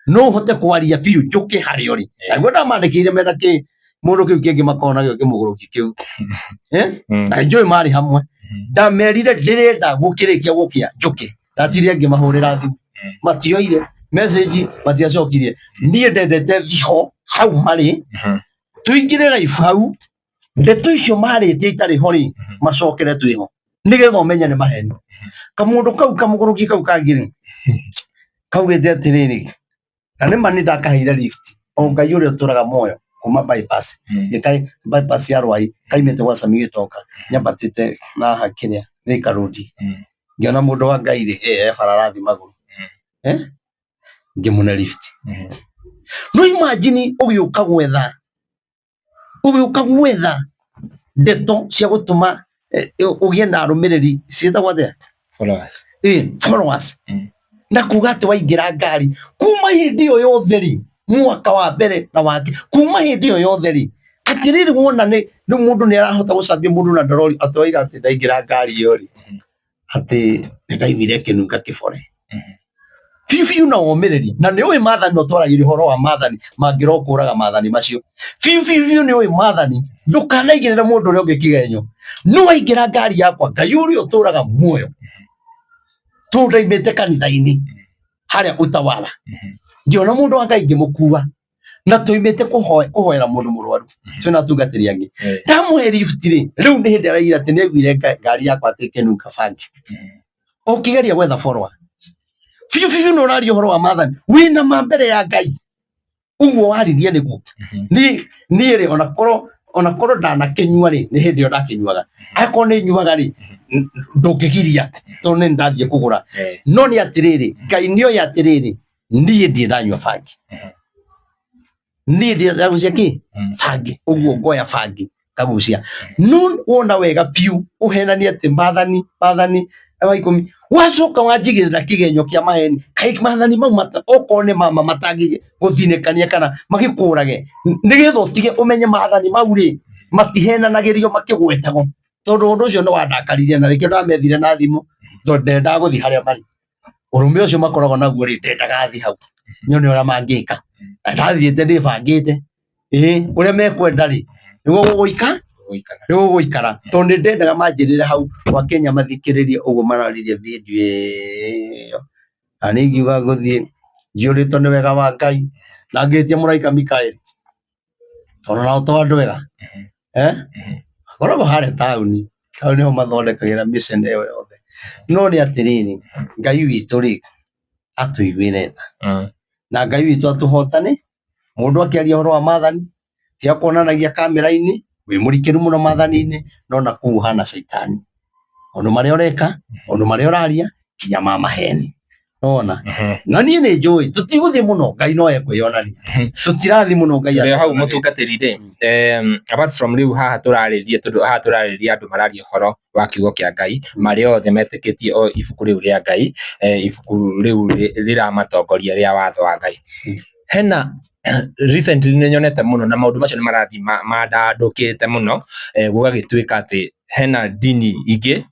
no ũhote kwaria biũ njũke harĩ ũrĩ. Naguo ndamandĩkĩire mena kĩ mũndũ kĩu kĩngĩ makoragwo nakĩo kĩmũgũrũki kĩu. Na njũĩ marĩ hamwe, ndamerire ndĩrenda gũkĩrĩkia gũkĩa njũke, ndatire ngĩmahũrĩra thimũ, matioire message, matiacokirie. Niĩ ndendete thiho hau marĩ, tũingĩre live hau, ndeto icio marĩtie itarĩ ho rĩ, macokere twĩho, nĩgetha ũmenye nĩ maheni. Kamũndũ kau kamũgũrũki kau kangĩ rĩ, kaugĩte atĩrĩrĩ, na nĩma nĩ ndakaheire lift, o Ngai ũrĩa ũtũraga muoyo, kuma bypass, gĩkai bypass ya Rwai, kaimĩte gwa Sami Gĩtonga, nyambatĩte na haha kĩrĩa Thika Road, ngĩona mũndũ wa Ngai rĩ, e bara arathiĩ magũrũ, ngĩmũne lift. No imagine ũgĩũka gwetha, ũgĩũka gwetha ndeto cia gũtũma ũgĩe na arũmĩrĩri, ciĩtagwo atĩa? Followers. Followers. Na kuga atĩ waingĩra ngari kuma hĩndĩ ĩyo yothe rĩ, mwaka wa mbere na wake, kuma hĩndĩ ĩyo yothe rĩ, atĩrĩrĩ, wona nĩ rĩu mũndũ nĩ arahota gũcambia mũndũ na ndorori, atĩ waiga atĩ ndaingĩra ngari ĩyo rĩ, atĩ nĩ ndaiguire kĩnunga kĩbore biũ biũ, na womĩrĩria, na nĩ ũĩ maathani, no twaragĩria ũhoro wa maathani mangĩrokũraga maathani macio biũ biũ biũ. Nĩ ũĩ maathani, ndũkanaigĩrĩre mũndũ ũrĩa ũngĩ kĩgenyo. No waingĩra ngari yakwa, Ngai ũrĩa ũtũraga muoyo, tondũ ndaimĩte kanitha-inĩ harĩa Utawala, ngĩona mũndũ wa Ngai ngĩmũkua, na tũimĩte kũhoera mũndũ mũrwaru, twĩna atungatĩri angĩ. Ndamũhe lift rĩ, rĩu nĩ hĩndĩ araigire atĩ nĩ aiguire ngari yakwa atĩ ĩkĩnunga bangi. Ũkĩgeria gwetha follower biũ biũ, nĩ ũraria ũhoro wa maathani, wĩna ma mbere ya Ngai ũguo waririe nĩguo. Niĩ rĩ, onakorwo ndanakĩnyua rĩ, nĩ hĩndĩ ĩyo ndakĩnyuaga, akorwo nĩ nyuaga rĩ, ndũngĩgiria tondũ nĩ ndathiĩ kũgũra. No nĩ atĩrĩrĩ, Ngai nĩ oĩ atĩrĩrĩ, niĩ ndirĩ ndanyua bangi, niĩ ndirĩ ndagucia kĩ bangi, ũguo ngoya bangi kagucia. No wona wega biũ ũhenanie atĩ maathani wa 10, wacoka wanjigĩrĩra kĩgenyo kĩa maheni. Kaĩ maathani mau okorwo nĩ mama matangĩgũthinĩkania kana magĩkũrage, nĩgetha ũtige ũmenye maathani mau rĩ, matihenanagĩrio makĩgwetagwo. Tondũ ũndũ ũcio nĩ wandakaririe, na nĩkĩo ndamethire na thimũ, tondũ ndendaga gũthiĩ harĩa marĩ. Ũrũme ũcio makoragwo naguo rĩ, ndendaga thiĩ hau nyone ũrĩa mangĩka. Na ndathiĩte ndĩbangĩte, ĩĩ, ũrĩa mekwenda rĩ, nĩguo gũgũika Gũikara. Nĩguo gũgũikara, tondũ nĩ ndendaga manjĩrĩre hau kwa Kenya mathikĩrĩrie ũguo mararirie video ĩyo. Na niĩ ngiuga ngũthiĩ njiyũrĩtwo nĩ wega wa Ngai, na ngĩtia mũraika Mikaeli, tondũ nao to andũ ega, makoragwo harĩa taũni, hau nĩho mathondekagĩra mission ĩyo yothe. No nĩ atĩrĩrĩ, Ngai witũ rĩ, atũiguĩre tha, na Ngai witũ atũhotane. Mũndũ akĩaria ũhoro wa maathani, tiga kuonanagia kamera-inĩ wĩ mũrikĩru mũno maathani-inĩ, no na kũu ũhana caitani, maũndũ marĩa ũreka, maũndũ marĩa ũraria, kinya ma maheni nona. Na niĩ nĩ njũĩ tũtigũthiĩ mũno, Ngai no ekwĩyonania, tũtirathiĩ mũno, Ngai Tũrĩ o hau atwĩyonania. Mũtungatĩri rĩ, apart from rĩu haha tũrarĩria, tondũ haha tũrarĩria andũ mararia ũhoro wa kiugo kĩa Ngai, marĩa othe metĩkĩtie o ibuku rĩu rĩa Ngai, ibuku rĩu rĩramatongoria rĩa watho wa Ngai. Hena recently nĩ nyonete mũno na maũndũ macio nĩ marathiĩ mandandũkĩte mũno, gũgagĩtuĩka atĩ hena ndini ingĩ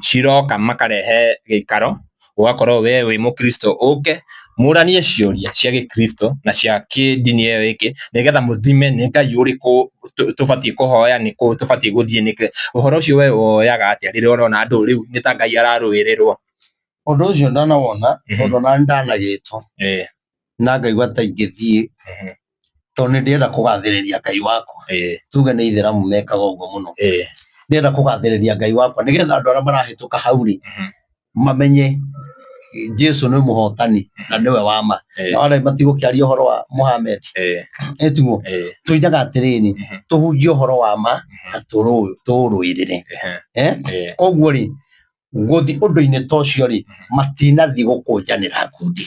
ciroka makarehe gĩikaro, ũgakorwo we wĩ mũkristo ũke mũranie ciũria cia gĩkristo na cia kĩndini ĩyo ĩngĩ, nĩgetha mũthime nĩ Ngai ũrĩkũ tũbatiĩ kũhoya, nĩ kũ tũbatiĩ gũthiĩ nĩkĩ. Ũhoro ũcio we woyaga atĩa rĩrĩa ũrona andũ rĩu nĩ ta Ngai ararũĩrĩrwo? Ũndũ ũcio ndanawona, tondũ ona ndanagĩtwo na ngaigua ta ingĩthiĩ, tondũ nĩ ndĩrenda kũgathĩrĩria Ngai wakwa. Tuge nĩ ithĩramu mekaga ũguo mũno. Ndĩrenda kũgathĩrĩria Ngai wakwa, nĩgetha andũ arĩa marahĩtũka hau rĩ, Mamenye Jesu nĩ mũhotani na nĩwe wa ma. Na arĩa matigũkĩaria ũhoro wa Muhammad. Ĩtiguo tũinaga atĩrĩrĩ, tũhunjie ũhoro wa ma na tũũrũĩrĩre. Koguo rĩ, gũthi ũndũ-inĩ ta ũcio rĩ, matinathi gũkũnjanĩra ngundi.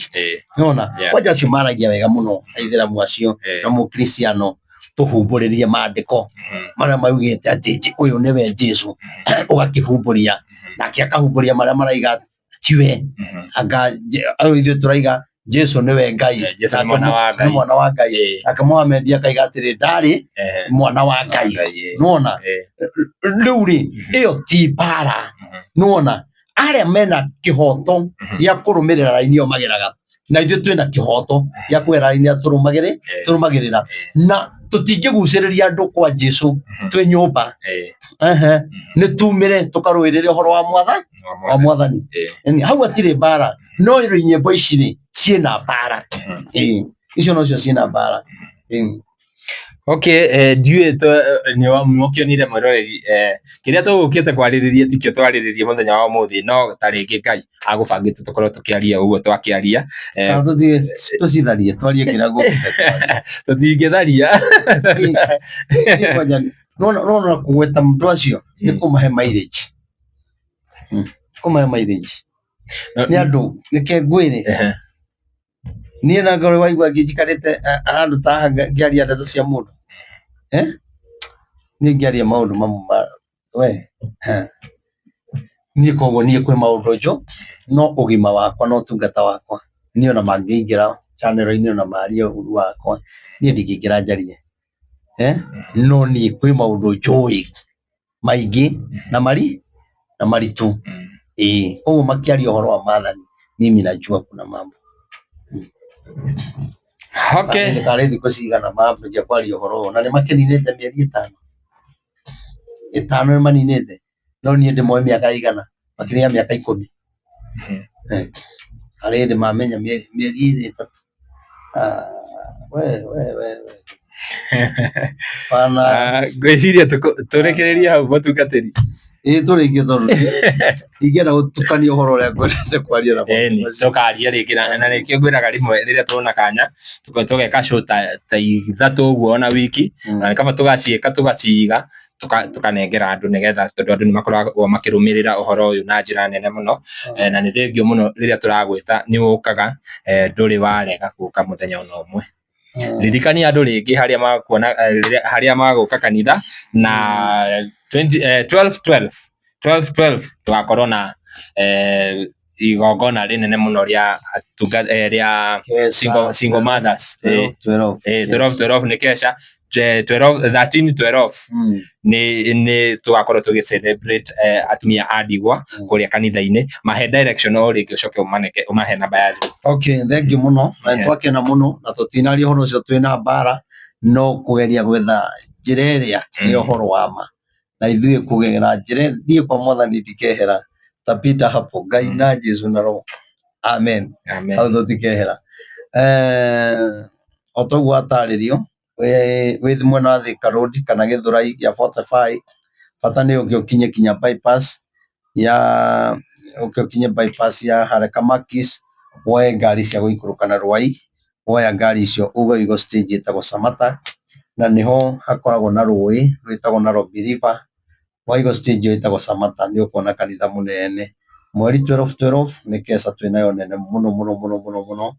Nĩwona? Kwanja acio maragia wega mũno aithĩramu acio na mũkristiano tũhumbũrĩrie maandĩko marĩa maugĩte atĩ ũyũ nĩwe Jesu, ũgakĩhumbũria nake akahumbũria marĩa maraiga tiwe. Anga ũyũ ithuĩ tũraiga Jesu nĩwe Ngai. Jesu nĩ nake mwana wa Ngai. Nĩ mwana wa Ngai. Nake Mohamed akaiga atĩrĩ ndarĩ mwana wa Ngai. Nĩwona? Rĩu rĩ, ĩyo ti mbara. Nĩwona? Arĩa mena kĩhoto gĩa kũrũmĩrĩra raini ĩyo mageraga, na ithuĩ twĩna kĩhoto gĩa kũgera raini ĩrĩa tũrũmagĩrĩra, na tũtingĩgucĩrĩria andũ kwa Jesu twĩ nyũmba. Ehe, nĩ tumĩre tũkarũĩrĩre ũhoro wa wa mwathani. Yaani, hau hatirĩ mbara, no rĩ nyĩmbo ici rĩ ciĩna mbara. Icio nocio ciĩna mbara. Okay, ndiũĩ nĩ mũkĩonire mwĩroreri, kĩrĩa tũgũkĩte kwarĩrĩria tikĩo twarĩrĩria mũthenya wa ũmũthĩ, no ta rĩngĩ Ngai agũbangĩte tũkorwo tũkĩaria ũguo twakĩaria. Kana tũthiĩ tũcitharie twarie kĩrĩa ngũkĩte kwaria. Tũtingĩtharia. Niĩ kwanja nona kũgweta mũndũ acio nĩ kũmahe mileage. Kũmahe mileage nĩ andũ reke ngwĩre. Niĩ na ngorwo waigua njikarĩte handũ ta haha ngĩaria ndeto cia mũndũ, eh? Niĩ ngĩaria maũndũ mamwe ma we ha. Niĩ koguo niĩ kwĩ maũndũ njũ no ũgima wakwa na ũtungata wakwa niĩ ona mangĩingĩra channel-inĩ ona marie ũru wakwa niĩ ndingĩingĩra njarie, eh? No niĩ kwĩ maũndũ njũĩ maingĩ na mari na maritũ. Ĩĩ, koguo makĩaria ũhoro wa maathani mimi najua kuna mambo. Karĩ thikũ cigana mambĩrĩria kwaria ũhoro ũyũ na nĩ makĩninĩte mĩeri ĩtano, ĩtano nĩ maninĩte, no niĩ ndĩmoĩ mĩaka ĩigana, makĩria ya mĩaka 10. Harĩ hĩndĩ mamenya mĩeri ĩrĩ ĩtatũ. Ah, we we we we bana. Ngwĩciria tũrĩkĩrĩrie hau mũtungatĩri. Ĩĩ, tũrĩkie tondũ ndingĩenda gũtukania ũhoro ũrĩa ngwendete kwaria na maũndũ Ĩni, macio. Tũkaria rĩngĩ na nĩkĩo ngwĩraga rĩmwe rĩrĩa tuona kanya tũgeka show ta 3 ũguo ona wiki, na nĩ kaba tũgaciĩka tũgaciiga tũkanengera andũ nĩgetha, tondũ andũ nĩ makoragwo makĩrũmĩrĩra ũhoro ũyũ na njĩra nene mũno. Na nĩ thengio mũno rĩrĩa tũragwĩta nĩ ũkaga, ndũrĩ warega gũka mũthenya ona ũmwe. Ririkania andũ rĩngĩ harĩa makuona, harĩa magũka kanitha na 20, 12 12 12 12 tũgakorwo na igongona rĩnene mũno rĩa rĩa single mothers. 12. 12 12 nĩ kesha, 12 13 12 nĩ tũgakorwo tũgĩ celebrate atumia a ndigwa kũrĩa kanitha-inĩ. Mahe direction o rĩngĩ ũcoke ũmahe namba ya thimũ. Okay, thank you mũno na twakena mũno na tũtinaria ũhoro ũcio twĩna mbara, no kũgeria gwetha njĩra ĩrĩa nĩ ũhoro wa ma, na ithuĩ kũgerera njĩra niĩ kwa mwathani ndikehera tapita hapo Ngai na Jesu na Roho, amen. Amen. Hau tũtikehera. O toguo atarĩrio wĩ mwena wa Thika Road kana Gĩthũrai gĩa 45, bata nĩ ũke ũkinye kinya bypass ya ũke ũkinye bypass ya harĩa Kamakis, woe ngari cia gũikũrũka na Rwai, woya ngari icio uge ũigwo stage ĩtagwo Samata, na nĩho hakoragwo na rũĩ rwĩtagwo Nairobi River. Waigwo stage ĩyo ĩtagwo Samata nĩ ũkuona kanitha mũnene. Mweri 12 12 nĩ keca twĩnayo nene mũno mũno mũno mũno mũno,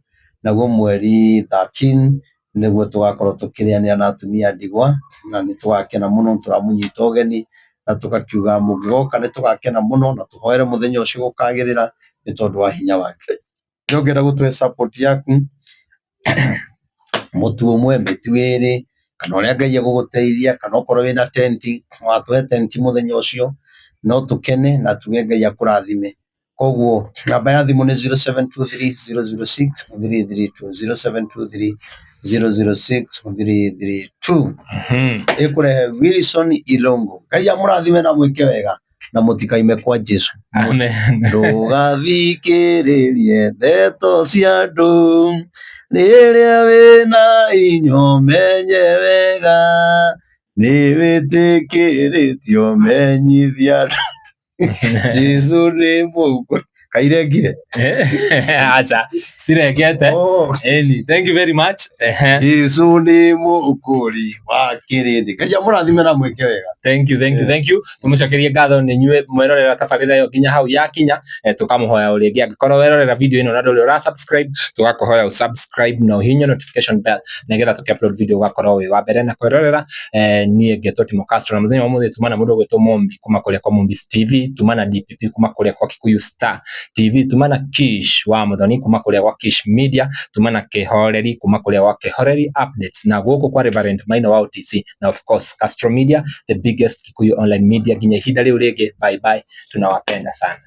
naguo mweri 13 nĩguo tũgakorwo tũkĩrĩanĩra na atumia ndigwa, na nĩ tũgakena mũno, tũramũnyita ũgeni na tũgakiuga mũngĩgoka nĩ tũgakena mũno, na tũhoere mũthenya ũcio gũkagĩrĩra nĩ tondũ wa hinya wake. Ũngĩenda gũtũhe support yaku, mũtu ũmwe, mĩtu ĩrĩ, kana ũrĩa Ngai egũgũteithia, kana okorwo wĩna tenti, watũhe tenti mũthenya ũcio, no tũkene na tuge Ngai akũrathime. Koguo namba ya thimũ nĩ 0723 006 332, 0723 006 332. Ĩkũrehe Wilson Ilongo. Ngai amũrathime na mwĩke wega na mũtikaime kwa Jesu. Amen. Ndũgathikĩrĩrie ndeto cia andũ rĩrĩa wĩna inyo menye wega nĩ wĩtĩkĩrĩtio menyithia andũ Jesu nĩ mũkũ. Kairengire. Aca cirengete. Oh. Eni, thank you very much. Ehe. Jesu nĩ mũkũri wa kĩrĩndĩ. Ngai amũrathime na mwĩke wega. Thank you, thank you, thank you. Tumucokerie ngatho nĩ inyuĩ mwerorera tabarĩra ĩyo nginya hau yakinya. Tũkamũhoya o rĩngĩ angĩkorwo werorera video ĩno na ndũrĩ ũra subscribe, tũgakũhoya ũ subscribe na ũhihinye notification bell nĩgetha tũkĩ upload video ũgakorwo wĩ wa mbere na kwĩrorera. Niĩ ngetwo Timo Castro na mũthenya wa ũmũthĩ tuma na mũndũ ũgwĩtwo Mombi kuma kũrĩa kwa Mombis TV, tuma na DPP kuma kũrĩa kwa Kikuyu Star TV, tuma na Kish wa Muthoni kuma kũrĩa gwa Kish Media, tuma na Kĩhoreri kuma kũrĩa gwa Kĩhoreri Updates, na gũkũ kwa Reverend Maina wa OTC, na of course Castro Media, the biggest Kikuyu online media. Nginya ihinda rĩu rĩngĩ, bye bye, tunawapenda sana.